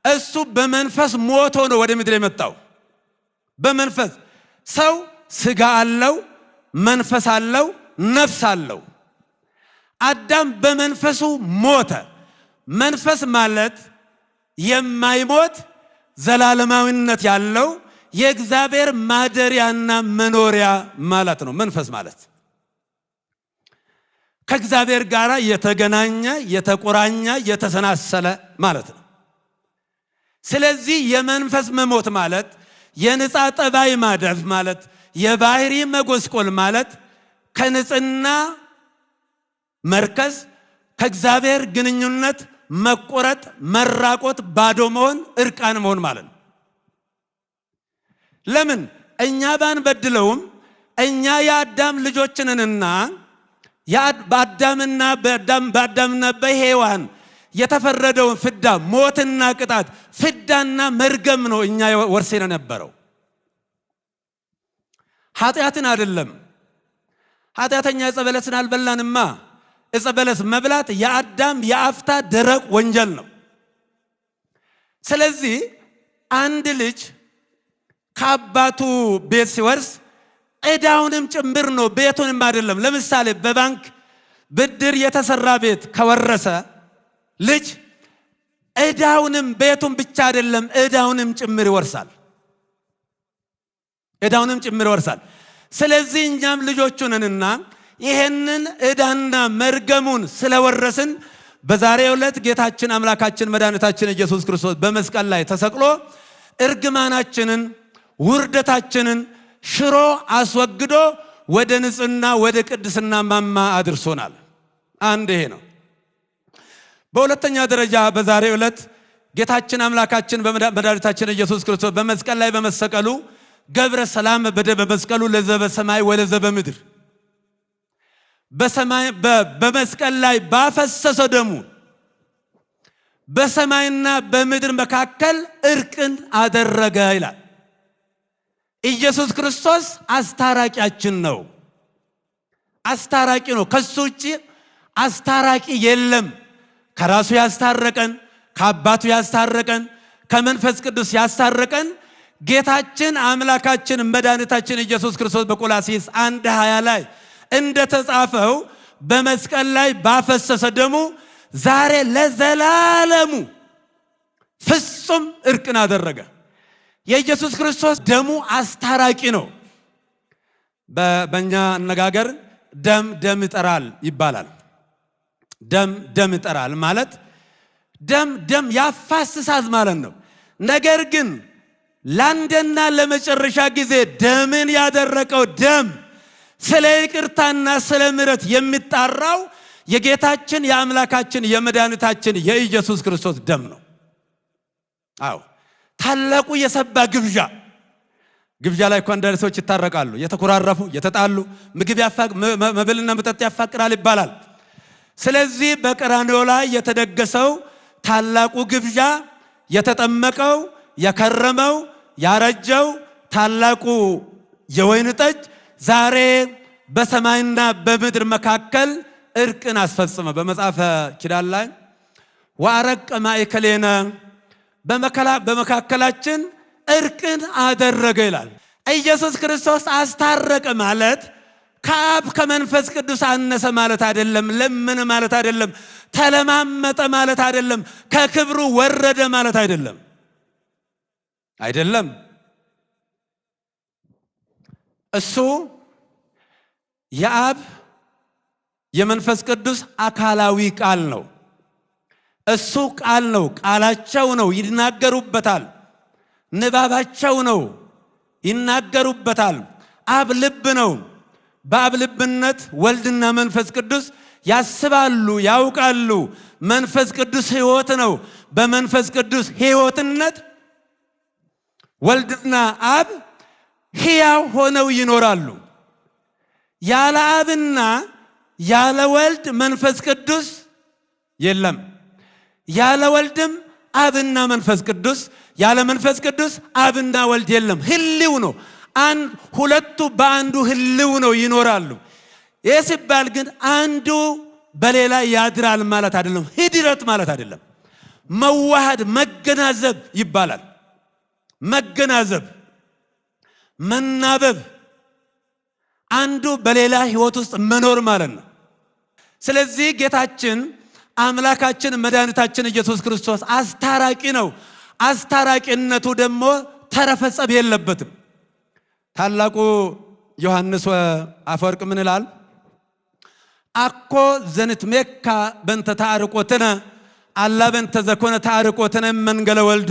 [SPEAKER 1] እሱ በመንፈስ ሞቶ ነው ወደ ምድር የመጣው። በመንፈስ ሰው ስጋ አለው፣ መንፈስ አለው፣ ነፍስ አለው። አዳም በመንፈሱ ሞተ። መንፈስ ማለት የማይሞት፣ ዘላለማዊነት ያለው፣ የእግዚአብሔር ማደሪያና መኖሪያ ማለት ነው። መንፈስ ማለት ከእግዚአብሔር ጋር የተገናኘ፣ የተቆራኘ፣ የተሰናሰለ ማለት ነው። ስለዚህ የመንፈስ መሞት ማለት፣ የንጻ ጠባይ ማደፍ ማለት፣ የባህሪ መጎስቆል ማለት ከንጽህና መርከስ፣ ከእግዚአብሔር ግንኙነት መቆረጥ፣ መራቆት፣ ባዶ መሆን፣ እርቃን መሆን ማለት ነው። ለምን? እኛ ባንበድለውም እኛ የአዳም ልጆች ነንና በአዳምና በሔዋን የተፈረደውን ፍዳ፣ ሞትና ቅጣት፣ ፍዳና መርገም ነው እኛ ወርሴን የነበረው። ኃጢአትን አይደለም። ኃጢአተኛ ዕፀ በለስን አልበላንማ። ዕፀ በለስ መብላት የአዳም የአፍታ ደረቅ ወንጀል ነው። ስለዚህ አንድ ልጅ ከአባቱ ቤት ሲወርስ ዕዳውንም ጭምር ነው፣ ቤቱንም አይደለም። ለምሳሌ በባንክ ብድር የተሰራ ቤት ከወረሰ ልጅ ዕዳውንም፣ ቤቱን ብቻ አይደለም፣ ዕዳውንም ጭምር ይወርሳል። ዕዳውንም ጭምር ይወርሳል። ስለዚህ እኛም ልጆቹ ነንና ይሄንን ዕዳና መርገሙን ስለወረስን በዛሬው ዕለት ጌታችን አምላካችን መድኃኒታችን ኢየሱስ ክርስቶስ በመስቀል ላይ ተሰቅሎ እርግማናችንን፣ ውርደታችንን ሽሮ አስወግዶ ወደ ንጽህና፣ ወደ ቅድስና ማማ አድርሶናል። አንድ ይሄ ነው። በሁለተኛ ደረጃ በዛሬው ዕለት ጌታችን አምላካችን መድኃኒታችን ኢየሱስ ክርስቶስ በመስቀል ላይ በመሰቀሉ ገብረ ሰላም በደመ መስቀሉ ለዘበ ሰማይ ወለዘበ ምድር፣ በሰማይ በመስቀል ላይ ባፈሰሰው ደሙ በሰማይና በምድር መካከል እርቅን አደረገ ይላል። ኢየሱስ ክርስቶስ አስታራቂያችን ነው። አስታራቂ ነው። ከሱ ውጭ አስታራቂ የለም። ከራሱ ያስታረቀን፣ ከአባቱ ያስታረቀን፣ ከመንፈስ ቅዱስ ያስታረቀን ጌታችን አምላካችን መድኃኒታችን ኢየሱስ ክርስቶስ በቆላሲስ 1:20 ላይ እንደተጻፈው በመስቀል ላይ ባፈሰሰ ደሙ ዛሬ ለዘላለሙ ፍጹም እርቅን አደረገ። የኢየሱስ ክርስቶስ ደሙ አስታራቂ ነው። በእኛ አነጋገር ደም ደም ይጠራል ይባላል። ደም ደም ይጠራል ማለት ደም ደም ያፋስሳል ማለት ነው። ነገር ግን ለአንድና ለመጨረሻ ጊዜ ደምን ያደረቀው ደም፣ ስለ ይቅርታና ስለ ምሕረት የሚጣራው የጌታችን የአምላካችን የመድኃኒታችን የኢየሱስ ክርስቶስ ደም ነው። አዎ፣ ታላቁ የሰባ ግብዣ። ግብዣ ላይ እኮ አንዳንድ ሰዎች ይታረቃሉ። የተኮራረፉ፣ የተጣሉ ምግብ መብልና መጠጥ ያፋቅራል ይባላል። ስለዚህ በቀራንዮ ላይ የተደገሰው ታላቁ ግብዣ፣ የተጠመቀው፣ የከረመው፣ ያረጀው ታላቁ የወይን ጠጅ ዛሬ በሰማይና በምድር መካከል እርቅን አስፈጽመ። በመጽሐፈ ኪዳን ላይ ወአረቀ ማእከሌነ፣ በመካከላችን እርቅን አደረገ ይላል። ኢየሱስ ክርስቶስ አስታረቀ ማለት ከአብ ከመንፈስ ቅዱስ አነሰ ማለት አይደለም። ለመነ ማለት አይደለም። ተለማመጠ ማለት አይደለም። ከክብሩ ወረደ ማለት አይደለም። አይደለም። እሱ የአብ የመንፈስ ቅዱስ አካላዊ ቃል ነው። እሱ ቃል ነው። ቃላቸው ነው፣ ይናገሩበታል። ንባባቸው ነው፣ ይናገሩበታል። አብ ልብ ነው። በአብ ልብነት ወልድና መንፈስ ቅዱስ ያስባሉ፣ ያውቃሉ። መንፈስ ቅዱስ ሕይወት ነው። በመንፈስ ቅዱስ ሕይወትነት ወልድና አብ ሕያው ሆነው ይኖራሉ። ያለ አብና ያለ ወልድ መንፈስ ቅዱስ የለም። ያለ ወልድም አብና መንፈስ ቅዱስ፣ ያለ መንፈስ ቅዱስ አብና ወልድ የለም። ህልው ነው። ሁለቱ በአንዱ ህልው ነው ይኖራሉ። ይህ ሲባል ግን አንዱ በሌላ ያድራል ማለት አይደለም። ህድረት ማለት አይደለም። መዋሃድ መገናዘብ ይባላል። መገናዘብ፣ መናበብ፣ አንዱ በሌላ ህይወት ውስጥ መኖር ማለት ነው። ስለዚህ ጌታችን አምላካችን መድኃኒታችን ኢየሱስ ክርስቶስ አስታራቂ ነው። አስታራቂነቱ ደግሞ ተረፈ ጸብ የለበትም። ታላቁ ዮሐንስ አፈወርቅ ምን ይላል? አኮ ዘንትሜካ በእንተ ታርቆትነ አላ በእንተ ዘኮነ ታርቆትነ መንገለ ወልዱ።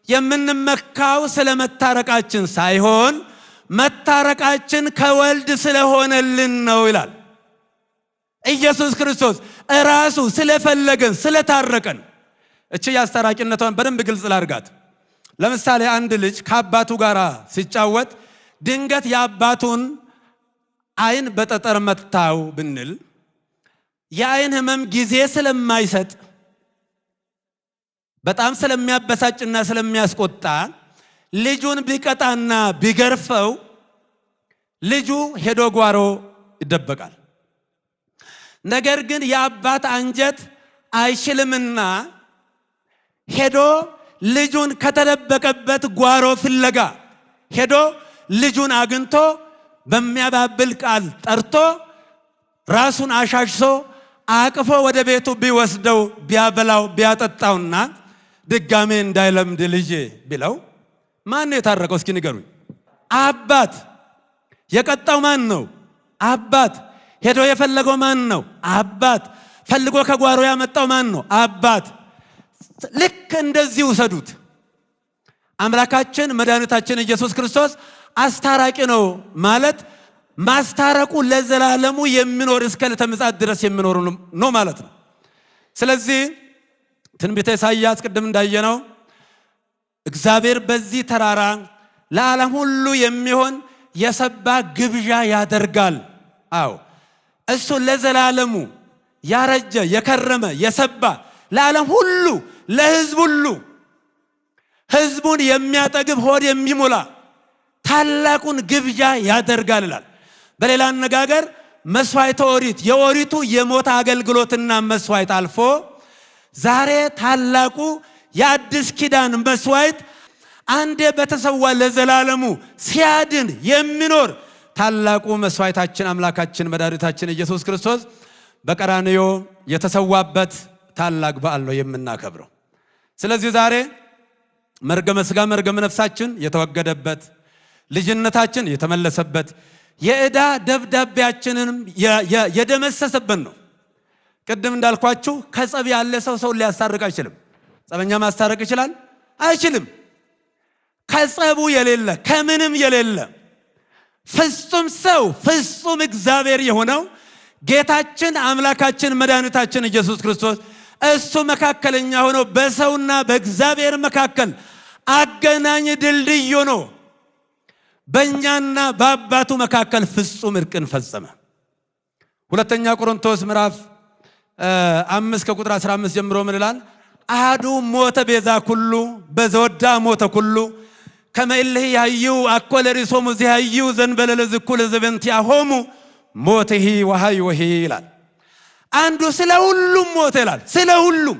[SPEAKER 1] የምንመካው ስለ መታረቃችን ሳይሆን መታረቃችን ከወልድ ስለሆነልን ነው ይላል። ኢየሱስ ክርስቶስ እራሱ ስለፈለገን ስለታረቀን። እቺ የአስታራቂነቷን በደንብ ግልጽ ላርጋት። ለምሳሌ አንድ ልጅ ከአባቱ ጋር ሲጫወት ድንገት የአባቱን ዓይን በጠጠር መታው ብንል የዓይን ህመም ጊዜ ስለማይሰጥ በጣም ስለሚያበሳጭና ስለሚያስቆጣ ልጁን ቢቀጣና ቢገርፈው ልጁ ሄዶ ጓሮ ይደበቃል። ነገር ግን የአባት አንጀት አይችልምና ሄዶ ልጁን ከተደበቀበት ጓሮ ፍለጋ ሄዶ ልጁን አግኝቶ በሚያባብል ቃል ጠርቶ ራሱን አሻሽሶ አቅፎ ወደ ቤቱ ቢወስደው ቢያበላው ቢያጠጣውና ድጋሜ እንዳይለምድ ልጄ ቢለው ማን ነው የታረቀው? እስኪ ንገሩኝ። አባት። የቀጣው ማን ነው? አባት። ሄዶ የፈለገው ማን ነው? አባት። ፈልጎ ከጓሮ ያመጣው ማን ነው? አባት። ልክ እንደዚህ ውሰዱት። አምላካችን መድኃኒታችን ኢየሱስ ክርስቶስ አስታራቂ ነው ማለት ማስታረቁ ለዘላለሙ የሚኖር እስከ ዕለተ ምጽአት ድረስ የሚኖር ነው ማለት ነው። ስለዚህ ትንቢተ ኢሳይያስ ቅድም እንዳየነው እግዚአብሔር በዚህ ተራራ ለዓለም ሁሉ የሚሆን የሰባ ግብዣ ያደርጋል። አዎ እሱ ለዘላለሙ ያረጀ የከረመ የሰባ ለዓለም ሁሉ ለሕዝብ ሁሉ ሕዝቡን የሚያጠግብ ሆድ የሚሞላ ታላቁን ግብዣ ያደርጋል ይላል። በሌላ አነጋገር መስዋዕተ ኦሪት የኦሪቱ የሞት አገልግሎትና መስዋዕት አልፎ ዛሬ ታላቁ የአዲስ ኪዳን መስዋዕት አንዴ በተሰዋ ለዘላለሙ ሲያድን የሚኖር ታላቁ መስዋዕታችን አምላካችን መድኃኒታችን ኢየሱስ ክርስቶስ በቀራንዮ የተሰዋበት ታላቅ በዓል ነው የምናከብረው። ስለዚህ ዛሬ መርገመ ሥጋ መርገመ ነፍሳችን የተወገደበት፣ ልጅነታችን የተመለሰበት፣ የዕዳ ደብዳቤያችንንም የደመሰሰበት ነው። ቅድም እንዳልኳችሁ ከጸብ ያለ ሰው ሰውን ሊያስታርቅ አይችልም። ጸበኛ ማስታረቅ ይችላል? አይችልም። ከጸቡ የሌለ ከምንም የሌለ ፍጹም ሰው ፍጹም እግዚአብሔር የሆነው ጌታችን አምላካችን መድኃኒታችን ኢየሱስ ክርስቶስ እሱ መካከለኛ ሆኖ በሰውና በእግዚአብሔር መካከል አገናኝ ድልድይ ሆኖ በእኛና በአባቱ መካከል ፍጹም እርቅን ፈጸመ። ሁለተኛ ቆሮንቶስ ምዕራፍ 5 ከቁጥር 15 ጀምሮ ምን ይላል? አሐዱ ሞተ ቤዛ ኩሉ በዘወዳ ሞተ ኩሉ ከመ እልህ ያዩ አኮ ለርእሶሙ ዚሃዩ ዘንበለ ለዝኩ ለዘበንቲአሆሙ ሞትሂ ወሐይወሂ ይላል። አንዱ ስለ ሁሉም ሞተ ይላል። ስለ ሁሉም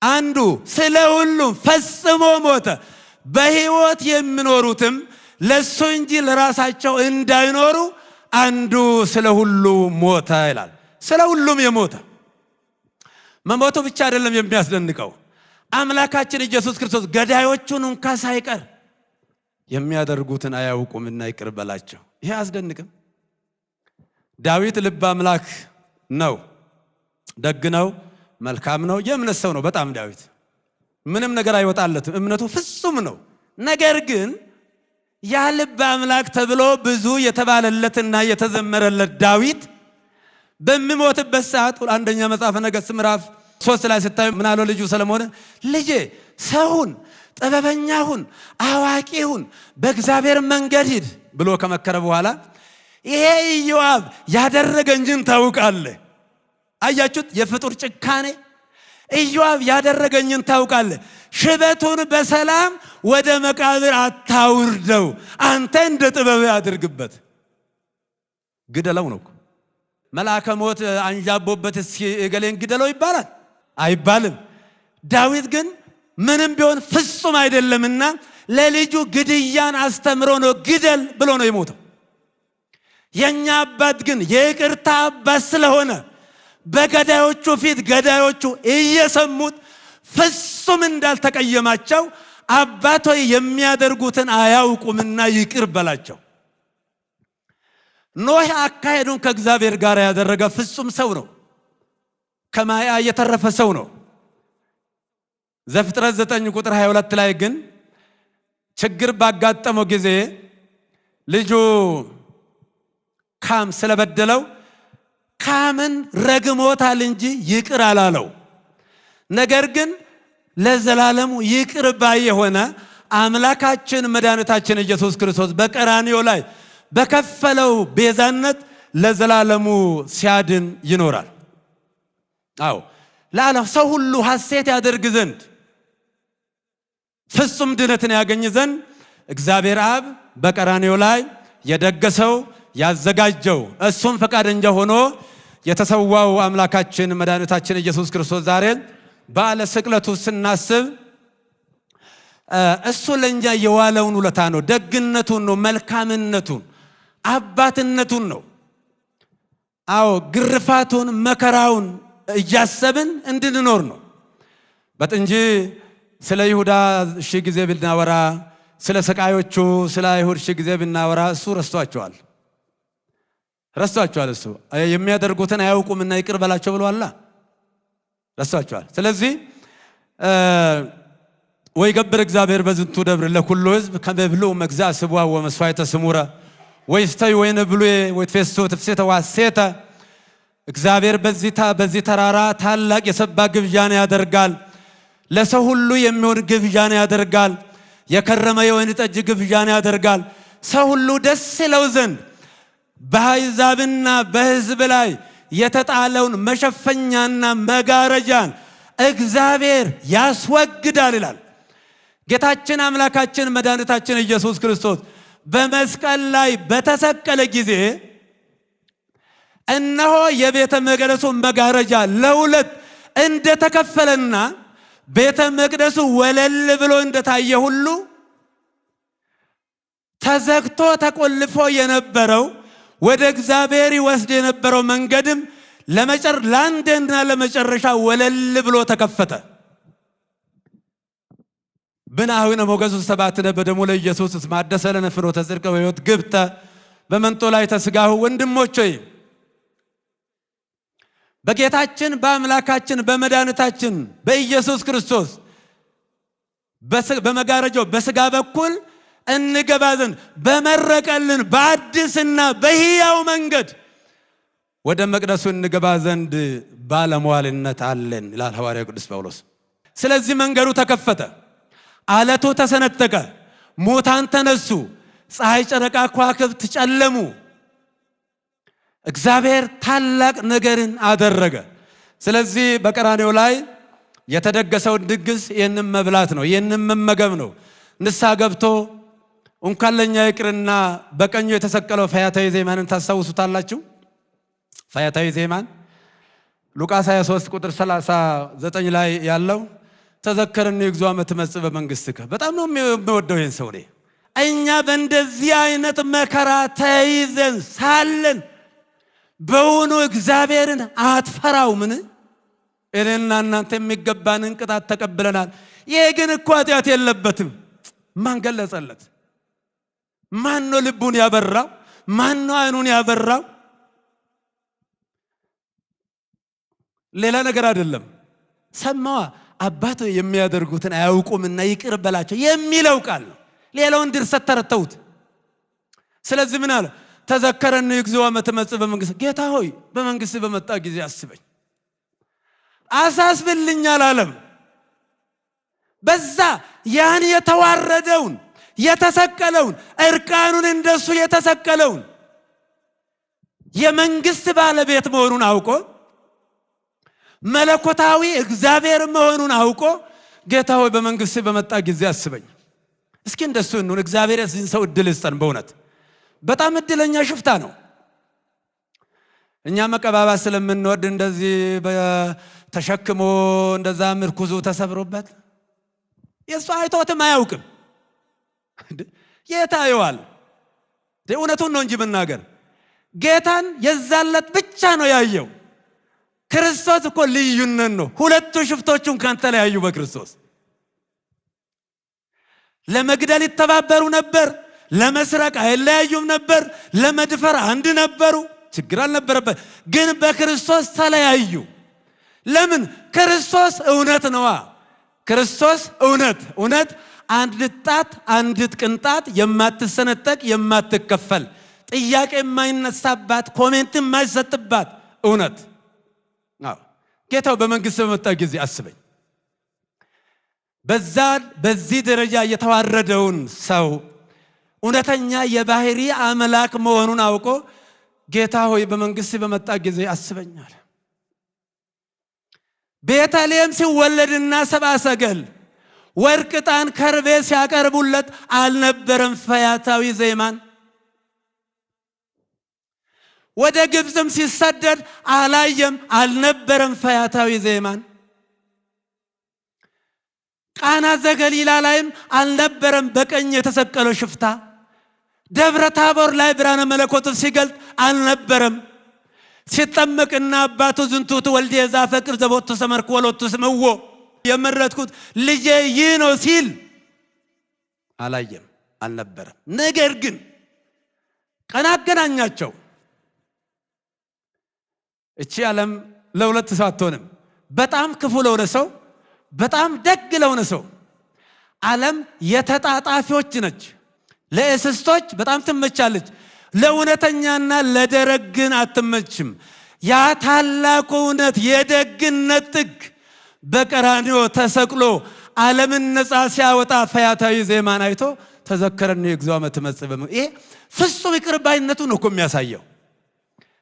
[SPEAKER 1] አንዱ ስለ ሁሉም ፈጽሞ ሞተ። በሕይወት የሚኖሩትም ለሱ እንጂ ለራሳቸው እንዳይኖሩ አንዱ ስለ ሁሉ ሞተ ይላል። ስለ ሁሉም የሞተ መሞቱ ብቻ አይደለም የሚያስደንቀው፣ አምላካችን ኢየሱስ ክርስቶስ ገዳዮቹን እንኳ ሳይቀር የሚያደርጉትን አያውቁምና ይቅር በላቸው። ይሄ አያስደንቅም? ዳዊት ልበ አምላክ ነው፣ ደግ ነው፣ መልካም ነው፣ የእምነት ሰው ነው። በጣም ዳዊት ምንም ነገር አይወጣለትም፣ እምነቱ ፍጹም ነው። ነገር ግን ያ ልበ አምላክ ተብሎ ብዙ የተባለለትና የተዘመረለት ዳዊት በሚሞትበት ሰዓት አንደኛ መጽሐፈ ነገሥት ምዕራፍ 3 ላይ ስታዩ ምን አለው ልጁ ሰለሞን? ልጄ ሰውን ጥበበኛ ሁን፣ አዋቂ ሁን፣ በእግዚአብሔር መንገድ ሂድ ብሎ ከመከረ በኋላ ይሄ ኢዮአብ ያደረገኝን ታውቃለህ። አያችሁት? የፍጡር ጭካኔ። ኢዮአብ ያደረገኝን ታውቃለህ። ሽበቱን በሰላም ወደ መቃብር አታውርደው፣ አንተ እንደ ጥበብ አድርግበት። ግደለው ነው እኮ። መልአከ ሞት አንዣቦበት እስኪ እገሌን ግደለው ይባላል አይባልም። ዳዊት ግን ምንም ቢሆን ፍጹም አይደለምና ለልጁ ግድያን አስተምሮ ነው ግደል ብሎ ነው የሞተው። የኛ አባት ግን የይቅርታ አባት ስለሆነ በገዳዮቹ ፊት ገዳዮቹ እየሰሙት ፍጹም እንዳልተቀየማቸው አባት ሆይ የሚያደርጉትን አያውቁምና ይቅር በላቸው። ኖህ አካሄዱን ከእግዚአብሔር ጋር ያደረገ ፍጹም ሰው ነው። ከማያ የተረፈ ሰው ነው። ዘፍጥረት 9 ቁጥር 22 ላይ ግን ችግር ባጋጠመው ጊዜ ልጁ ካም ስለበደለው ካምን ረግሞታል እንጂ ይቅር አላለው። ነገር ግን ለዘላለሙ ይቅር ባይ የሆነ አምላካችን መድኃኒታችን ኢየሱስ ክርስቶስ በቀራንዮ ላይ በከፈለው ቤዛነት ለዘላለሙ ሲያድን ይኖራል። አዎ ለዓለም ሰው ሁሉ ሐሴት ያደርግ ዘንድ ፍጹም ድነትን ያገኝ ዘንድ እግዚአብሔር አብ በቀራንዮ ላይ የደገሰው ያዘጋጀው እሱም ፈቃደኛ ሆኖ የተሰዋው አምላካችን መድኃኒታችን ኢየሱስ ክርስቶስ ዛሬ በዓለ ስቅለቱ ስናስብ እሱ ለኛ የዋለውን ውለታ ነው፣ ደግነቱን ነው፣ መልካምነቱን፣ አባትነቱን ነው። አዎ ግርፋቱን መከራውን እያሰብን እንድንኖር ነው። በጥንጂ ስለ ይሁዳ ሺህ ጊዜ ብናወራ፣ ስለ ሰቃዮቹ ስለ አይሁድ ሺህ ጊዜ ብናወራ እሱ ረስቷቸዋል ረስቷቸዋል። እሱ የሚያደርጉትን አያውቁምና ይቅር በላቸው ብሏላ። ረስቷቸዋል። ስለዚህ ወይ ገብር እግዚአብሔር በዝንቱ ደብር ለኩሉ ሕዝብ ከመ ብልዑ መግዛእ ስቡሐ ወመስዋዕተ ስሙረ ወይስተዩ ወይነ ብሉየ ወይትፌስሑ ትፍስሕተ ወሐሴተ። እግዚአብሔር በዚህ ተራራ ታላቅ የሰባ ግብዣን ያደርጋል። ለሰው ሁሉ የሚሆን ግብዣን ያደርጋል። የከረመ የወይን ጠጅ ግብዣን ያደርጋል። ሰው ሁሉ ደስ ይለው ዘንድ በአሕዛብና በሕዝብ ላይ የተጣለውን መሸፈኛና መጋረጃን እግዚአብሔር ያስወግዳል ይላል። ጌታችን አምላካችን መድኃኒታችን ኢየሱስ ክርስቶስ በመስቀል ላይ በተሰቀለ ጊዜ እነሆ የቤተ መቅደሱ መጋረጃ ለሁለት እንደተከፈለና ቤተ መቅደሱ ወለል ብሎ እንደታየ ሁሉ ተዘግቶ ተቆልፎ የነበረው ወደ እግዚአብሔር ይወስድ የነበረው መንገድም ለአንዴና ለመጨረሻ ወለል ብሎ ተከፈተ። ብናሁነ ሞገሱ ሰባትነ በደሙ ለኢየሱስ እስመ አደሰ ለነ ፍኖተ ጽድቅ ወሕይወት ግብተ በመንጦ ላይ ተስጋሁ። ወንድሞች ሆይ በጌታችን በአምላካችን በመድኃኒታችን በኢየሱስ ክርስቶስ በመጋረጃው በስጋ በኩል እንገባ ዘንድ በመረቀልን በአዲስና በሕያው መንገድ ወደ መቅደሱ እንገባ ዘንድ ባለሟልነት አለን ይላል ሐዋርያው ቅዱስ ጳውሎስ። ስለዚህ መንገዱ ተከፈተ፣ አለቱ ተሰነጠቀ፣ ሙታን ተነሱ፣ ፀሐይ፣ ጨረቃ፣ ከዋክብት ጨለሙ። እግዚአብሔር ታላቅ ነገርን አደረገ። ስለዚህ በቀራንዮ ላይ የተደገሰውን ድግስ ይህንን መብላት ነው፣ ይህንን መመገብ ነው። ንስሐ ገብቶ እንኳን ለኛ ይቅርና በቀኙ የተሰቀለው ፈያታዊ ዘየማንን ታስታውሱታላችሁ? ፈያታዊ ዘየማን ሉቃስ 23 ቁጥር 39 ላይ ያለው ተዘከረኒ እግዚኦ አመ ትመጽእ በመንግሥትከ። በጣም ነው የምወደው ይህን ሰው እኔ። እኛ በእንደዚህ አይነት መከራ ተይዘን ሳለን በውኑ እግዚአብሔርን አትፈራውምን? እኔና እናንተ የሚገባንን ቅጣት ተቀብለናል። ይሄ ግን እኮ ኃጢአት የለበትም። ማን ገለጸለት? ማን ነው ልቡን ያበራው? ማን ነው አይኑን ያበራው? ሌላ ነገር አይደለም። ሰማዋ አባቶ የሚያደርጉትን አያውቁምና ይቅር በላቸው የሚለው ቃል ነው። ሌላውን ድርሰት ተረተውት። ስለዚህ ምን አለ? ተዘከረኒ እግዚኦ አመ ትመጽእ በመንግሥት፣ ጌታ ሆይ በመንግሥት በመጣ ጊዜ አስበኝ፣ አሳስብልኝ አላለም። በዛ ያን የተዋረደውን የተሰቀለውን እርቃኑን እንደሱ የተሰቀለውን የመንግስት ባለቤት መሆኑን አውቆ መለኮታዊ እግዚአብሔር መሆኑን አውቆ ጌታ ሆይ በመንግስት በመጣ ጊዜ አስበኝ። እስኪ እንደሱ እንሁን። እግዚአብሔር የዚህን ሰው እድል ይስጠን። በእውነት በጣም እድለኛ ሽፍታ ነው። እኛ መቀባባት ስለምንወድ እንደዚህ ተሸክሞ እንደዛ ምርኩዙ ተሰብሮበት የእሱ አይቶትም አያውቅም። የት አየዋል? እውነቱን ነው እንጂ መናገር። ጌታን የዛለት ብቻ ነው ያየው። ክርስቶስ እኮ ልዩነት ነው። ሁለቱ ሽፍቶቹ እንኳን ተለያዩ በክርስቶስ። ለመግደል ይተባበሩ ነበር፣ ለመስረቅ አይለያዩም ነበር፣ ለመድፈር አንድ ነበሩ፣ ችግር አልነበረበት። ግን በክርስቶስ ተለያዩ። ለምን? ክርስቶስ እውነት ነዋ። ክርስቶስ እውነት እውነት አንድ ጣት አንዲት ቅንጣት የማትሰነጠቅ የማትከፈል ጥያቄ የማይነሳባት comment የማይሰጥባት እውነት። አዎ ጌታው በመንግስት በመጣ ጊዜ አስበኝ። በዚህ ደረጃ የተዋረደውን ሰው እውነተኛ የባህሪ አምላክ መሆኑን አውቆ ጌታ ሆይ በመንግስት በመጣ ጊዜ አስበኛል። ቤተልሔም ሲወለድና ሰብአ ሰገል ወርቅ፣ ዕጣን፣ ከርቤ ሲያቀርቡለት አልነበረም ፈያታዊ ዘይማን። ወደ ግብፅም ሲሰደድ አላየም አልነበረም ፈያታዊ ዘይማን። ቃና ዘገሊላ ላይም አልነበረም በቀኝ የተሰቀለው ሽፍታ። ደብረ ታቦር ላይ ብርሃነ መለኮቱን ሲገልጥ አልነበረም። ሲጠመቅና አባቱ ዝንቱ ወልድየ ዘአፈቅር ዘቦቱ ሰመርኩ ወሎቱ ስምዎ የመረጥኩት ልጄ ይህ ነው ሲል አላየም አልነበረም። ነገር ግን ቀን አገናኛቸው። እቺ ዓለም ለሁለት ሰው አትሆንም። በጣም ክፉ ለሆነ ሰው፣ በጣም ደግ ለሆነ ሰው ዓለም የተጣጣፊዎች ነች። ለእስስቶች በጣም ትመቻለች፣ ለእውነተኛና ለደረግ ግን አትመችም። ያ ታላቁ እውነት የደግነት ጥግ በቀራንዮ ተሰቅሎ ዓለምን ነፃ ሲያወጣ ፈያታዊ ዜማን አይቶ ተዘከረኒ እግዚኦ አመ ትመጽእ በመንግሥትከ። ይሄ ፍጹም ይቅር ባይነቱ ነው እኮ የሚያሳየው።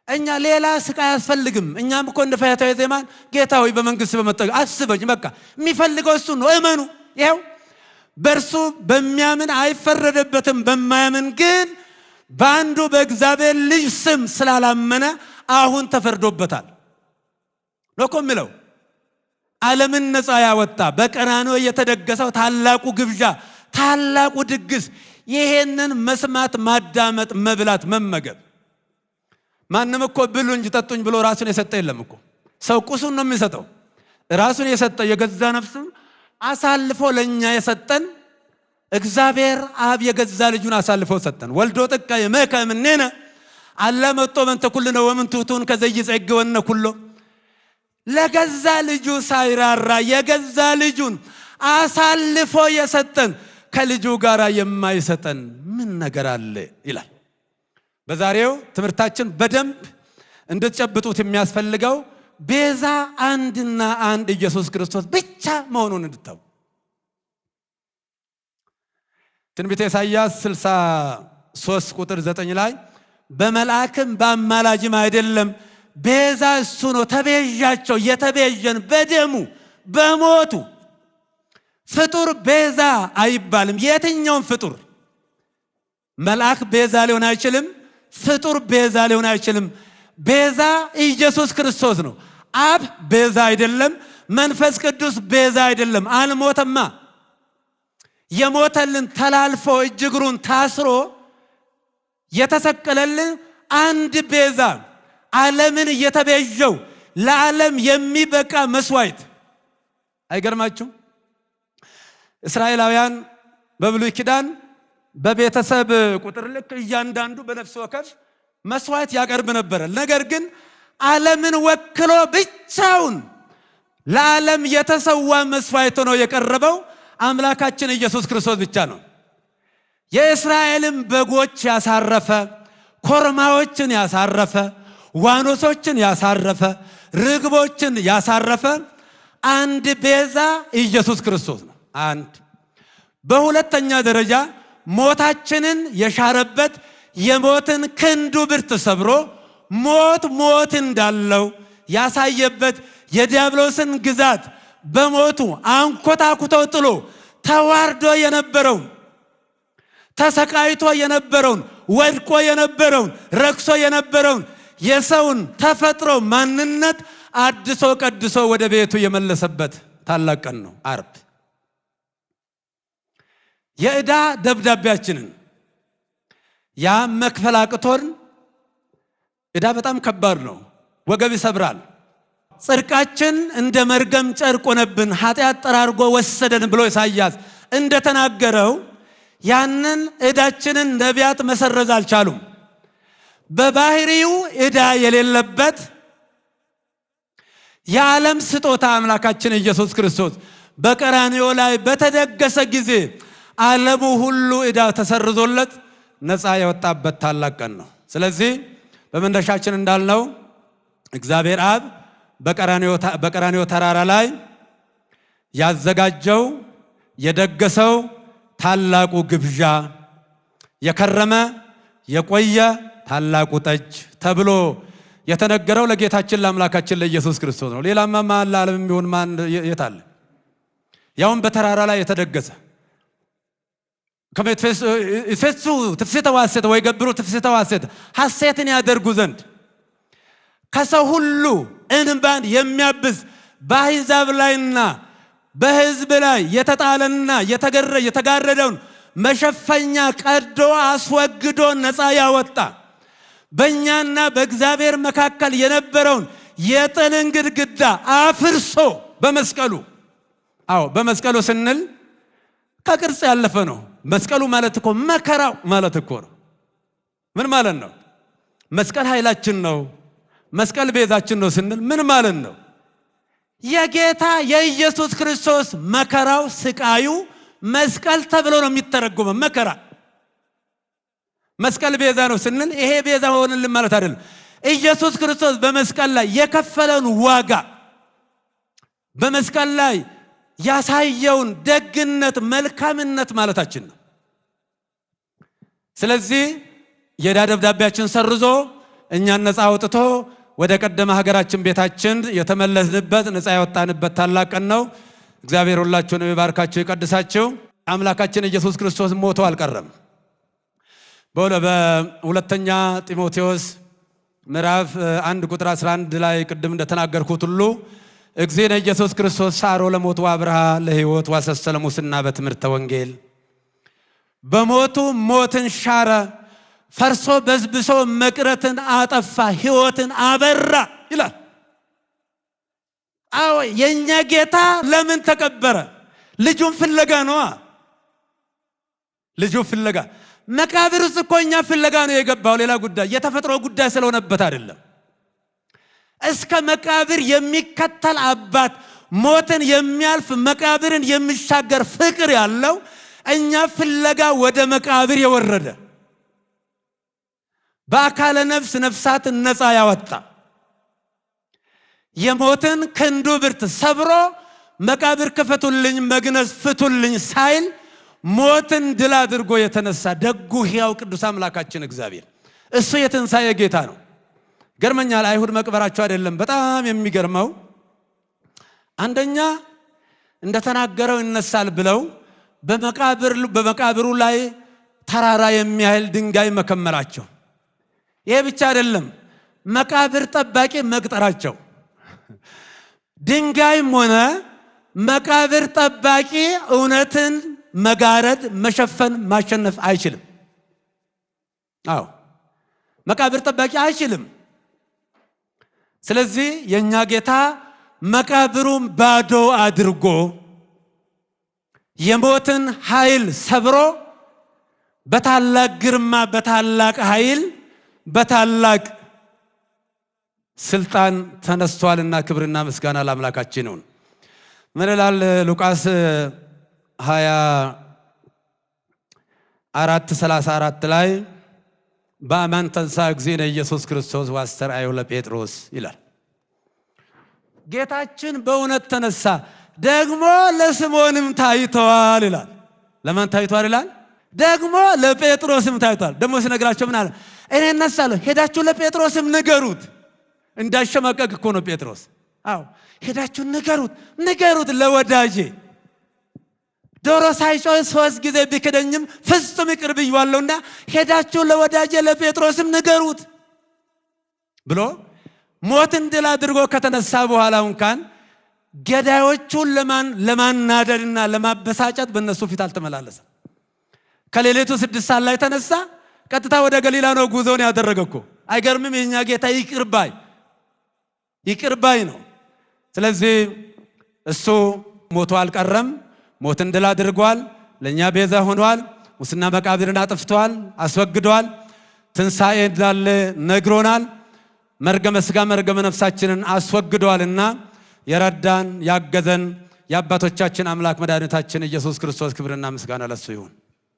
[SPEAKER 1] እኛ ሌላ ስቃይ አያስፈልግም። እኛም እኮ እንደ ፈያታዊ ዜማን ጌታ ሆይ በመንግስት በመጣ አስበኝ፣ በቃ የሚፈልገው እሱ ነው። እመኑ። ይኸው በእርሱ በሚያምን አይፈረደበትም፣ በማያምን ግን በአንዱ በእግዚአብሔር ልጅ ስም ስላላመነ አሁን ተፈርዶበታል ነው እኮ የሚለው። ዓለምን ነፃ ያወጣ በቀራንዮ የተደገሰው ታላቁ ግብዣ፣ ታላቁ ድግስ፣ ይሄንን መስማት፣ ማዳመጥ፣ መብላት፣ መመገብ። ማንም እኮ ብሉ እንጂ ጠጡኝ ብሎ ራሱን የሰጠ የለም እኮ። ሰው ቁሱን ነው የሚሰጠው። ራሱን የሰጠ የገዛ ነፍሱን አሳልፎ ለኛ የሰጠን እግዚአብሔር አብ የገዛ ልጁን አሳልፎ ሰጠን። ወልዶ ጥቀ የመከ እምኔነ አላ መጦ በእንተ ኩልነ ወምንቱቱን ከዘይጸግወነ ኩሎ። ለገዛ ልጁ ሳይራራ የገዛ ልጁን አሳልፎ የሰጠን ከልጁ ጋር የማይሰጠን ምን ነገር አለ ይላል። በዛሬው ትምህርታችን በደንብ እንድትጨብጡት የሚያስፈልገው ቤዛ አንድና አንድ ኢየሱስ ክርስቶስ ብቻ መሆኑን እንድታውቁ። ትንቢተ ኢሳይያስ 63 ቁጥር 9 ላይ በመልአክም በአማላጅም አይደለም ቤዛ እሱ ነው፣ ተቤዣቸው፣ የተቤዠን በደሙ በሞቱ። ፍጡር ቤዛ አይባልም። የትኛውም ፍጡር መልአክ ቤዛ ሊሆን አይችልም። ፍጡር ቤዛ ሊሆን አይችልም። ቤዛ ኢየሱስ ክርስቶስ ነው። አብ ቤዛ አይደለም። መንፈስ ቅዱስ ቤዛ አይደለም። አልሞተማ። የሞተልን ተላልፎ እጅ እግሩን ታስሮ የተሰቀለልን አንድ ቤዛ፣ ዓለምን የተቤዠው ለዓለም የሚበቃ መስዋዕት። አይገርማችሁ? እስራኤላውያን በብሉይ ኪዳን በቤተሰብ ቁጥር ልክ እያንዳንዱ በነፍስ ወከፍ መስዋዕት ያቀርብ ነበረ። ነገር ግን ዓለምን ወክሎ ብቻውን ለዓለም የተሰዋ መስዋዕት ሆኖ የቀረበው አምላካችን ኢየሱስ ክርስቶስ ብቻ ነው። የእስራኤልን በጎች ያሳረፈ፣ ኮርማዎችን ያሳረፈ፣ ዋኖሶችን ያሳረፈ፣ ርግቦችን ያሳረፈ አንድ ቤዛ ኢየሱስ ክርስቶስ ነው። አንድ። በሁለተኛ ደረጃ ሞታችንን የሻረበት፣ የሞትን ክንዱ ብርት ሰብሮ ሞት ሞት እንዳለው ያሳየበት፣ የዲያብሎስን ግዛት በሞቱ አንኮታኩቶ ጥሎ ተዋርዶ የነበረውን፣ ተሰቃይቶ የነበረውን፣ ወድቆ የነበረውን፣ ረክሶ የነበረውን የሰውን ተፈጥሮ ማንነት አድሶ ቀድሶ ወደ ቤቱ የመለሰበት ታላቅ ቀን ነው ዓርብ። የዕዳ ደብዳቤያችንን ያ መክፈል አቅቶን፣ ዕዳ በጣም ከባድ ነው፣ ወገብ ይሰብራል። ጽድቃችን እንደ መርገም ጨርቅ ሆነብን፣ ኃጢአት ጠራርጎ ወሰደን ብሎ ኢሳይያስ እንደተናገረው ያንን ዕዳችንን ነቢያት መሰረዝ አልቻሉም። በባህሪው ዕዳ የሌለበት የዓለም ስጦታ አምላካችን ኢየሱስ ክርስቶስ በቀራንዮ ላይ በተደገሰ ጊዜ ዓለሙ ሁሉ ዕዳ ተሰርዞለት ነፃ የወጣበት ታላቅ ቀን ነው። ስለዚህ በመነሻችን እንዳልነው እግዚአብሔር አብ በቀራንዮ ተራራ ላይ ያዘጋጀው፣ የደገሰው ታላቁ ግብዣ፣ የከረመ የቆየ ታላቁ ጠጅ ተብሎ የተነገረው ለጌታችን ለአምላካችን ለኢየሱስ ክርስቶስ ነው። ሌላማ ማን ለዓለም የሚሆን ማን የት አለ? ያውም በተራራ ላይ የተደገሰ። ይፌሱ ትፍስሕተ ወሐሴተ ወይ ገብሩ ትፍስሕተ ወሐሴተ፣ ሐሴትን ያደርጉ ዘንድ ከሰው ሁሉ እንባን የሚያብስ፣ በአሕዛብ ላይና በሕዝብ ላይ የተጣለና የተጋረደውን መሸፈኛ ቀዶ አስወግዶ ነፃ ያወጣ፣ በእኛና በእግዚአብሔር መካከል የነበረውን የጥልን ግድግዳ አፍርሶ በመስቀሉ። አዎ፣ በመስቀሉ ስንል ከቅርጽ ያለፈ ነው። መስቀሉ ማለት እኮ መከራው ማለት እኮ ነው። ምን ማለት ነው? መስቀል ኃይላችን ነው። መስቀል ቤዛችን ነው ስንል ምን ማለት ነው? የጌታ የኢየሱስ ክርስቶስ መከራው፣ ስቃዩ መስቀል ተብሎ ነው የሚተረጎመው። መከራ መስቀል ቤዛ ነው ስንል ይሄ ቤዛ ሆነልን ማለት አይደለም። ኢየሱስ ክርስቶስ በመስቀል ላይ የከፈለውን ዋጋ፣ በመስቀል ላይ ያሳየውን ደግነት፣ መልካምነት ማለታችን ነው። ስለዚህ የዕዳ ደብዳቤያችን ሰርዞ እኛን ነፃ አውጥቶ ወደ ቀደመ ሀገራችን ቤታችን የተመለስንበት፣ ነፃ ያወጣንበት ታላቅ ቀን ነው። እግዚአብሔር ሁላችሁንም ይባርካችሁ፣ ይቀድሳችሁ። አምላካችን ኢየሱስ ክርስቶስ ሞቶ አልቀረም። በሁለተኛ ጢሞቴዎስ ምዕራፍ 1 ቁጥር 11 ላይ ቅድም እንደተናገርኩት ሁሉ እግዚእነ ኢየሱስ ክርስቶስ ሳሮ ለሞት ወአብርሃ ለሕይወት ዋሰሰለ ሙስና በትምህርተ ወንጌል፣ በሞቱ ሞትን ሻረ፣ ፈርሶ በዝብሶ መቅረትን አጠፋ፣ ሕይወትን አበራ ይላል። አዎ፣ የእኛ ጌታ ለምን ተቀበረ? ልጁን ፍለጋ ነዋ። ልጁን ፍለጋ መቃብር ውስጥ እኮ እኛ ፍለጋ ነው የገባው። ሌላ ጉዳይ የተፈጥሮ ጉዳይ ስለሆነበት አይደለም። እስከ መቃብር የሚከተል አባት፣ ሞትን የሚያልፍ፣ መቃብርን የሚሻገር ፍቅር ያለው፣ እኛ ፍለጋ ወደ መቃብር የወረደ፣ በአካለ ነፍስ ነፍሳትን ነፃ ያወጣ፣ የሞትን ክንዱ ብርት ሰብሮ መቃብር ክፈቱልኝ፣ መግነዝ ፍቱልኝ ሳይል ሞትን ድል አድርጎ የተነሳ ደጉ ሕያው ቅዱስ አምላካችን እግዚአብሔር እሱ የትንሣኤ ጌታ ነው። ገርመኛል። አይሁድ መቅበራቸው አይደለም በጣም የሚገርመው። አንደኛ እንደተናገረው ይነሳል ብለው በመቃብሩ ላይ ተራራ የሚያህል ድንጋይ መከመራቸው። ይሄ ብቻ አይደለም፣ መቃብር ጠባቂ መቅጠራቸው። ድንጋይም ሆነ መቃብር ጠባቂ እውነትን መጋረድ፣ መሸፈን፣ ማሸነፍ አይችልም። አዎ መቃብር ጠባቂ አይችልም። ስለዚህ የእኛ ጌታ መቃብሩን ባዶ አድርጎ የሞትን ኃይል ሰብሮ በታላቅ ግርማ፣ በታላቅ ኃይል፣ በታላቅ ስልጣን ተነስቷልና ክብርና ምስጋና ለአምላካችን ይሁን። ምን ይላል ሉቃስ 24:34 ላይ? በአማን ተንሥአ እግዚእነ ኢየሱስ ክርስቶስ ወአስተርአዮ ለጴጥሮስ ይላል። ጌታችን በእውነት ተነሳ፣ ደግሞ ለስምዖንም ታይተዋል ይላል። ለማን ታይቷል ይላል? ደግሞ ለጴጥሮስም ታይቷል። ደግሞ ሲነግራቸው ምን አለ? እኔ እነሳለሁ፣ ሄዳችሁ ለጴጥሮስም ንገሩት። እንዳይሸማቀቅ እኮ ነው ጴጥሮስ። አዎ ሄዳችሁ ንገሩት፣ ንገሩት ለወዳጄ ዶሮ ሳይጮህ 3 ጊዜ ቢክደኝም ፍጹም ይቅር ብዬዋለሁና ሄዳችሁ ለወዳጄ ለጴጥሮስም ንገሩት ብሎ ሞትን ድል አድርጎ ከተነሳ በኋላ እንኳን ገዳዮቹን ለማናደድና ለማበሳጨት በእነሱ ፊት አልተመላለሰም። ከሌሊቱ 6 ሰዓት ላይ ተነሳ። ቀጥታ ወደ ገሊላ ነው ጉዞውን ያደረገ እኮ። አይገርምም? የኛ ጌታ ይቅር ባይ ይቅር ባይ ነው። ስለዚህ እሱ ሞቶ አልቀረም። ሞትን ድል አድርጓል። ለኛ ቤዛ ሆኗል። ሙስና መቃብርን አጥፍቷል፣ አስወግዷል። ትንሣኤ እንዳለ ነግሮናል። መርገመ ሥጋ መርገመ ነፍሳችንን አስወግዷልና የረዳን ያገዘን የአባቶቻችን አምላክ መድኃኒታችን ኢየሱስ ክርስቶስ ክብርና ምስጋና ለሱ ይሁን።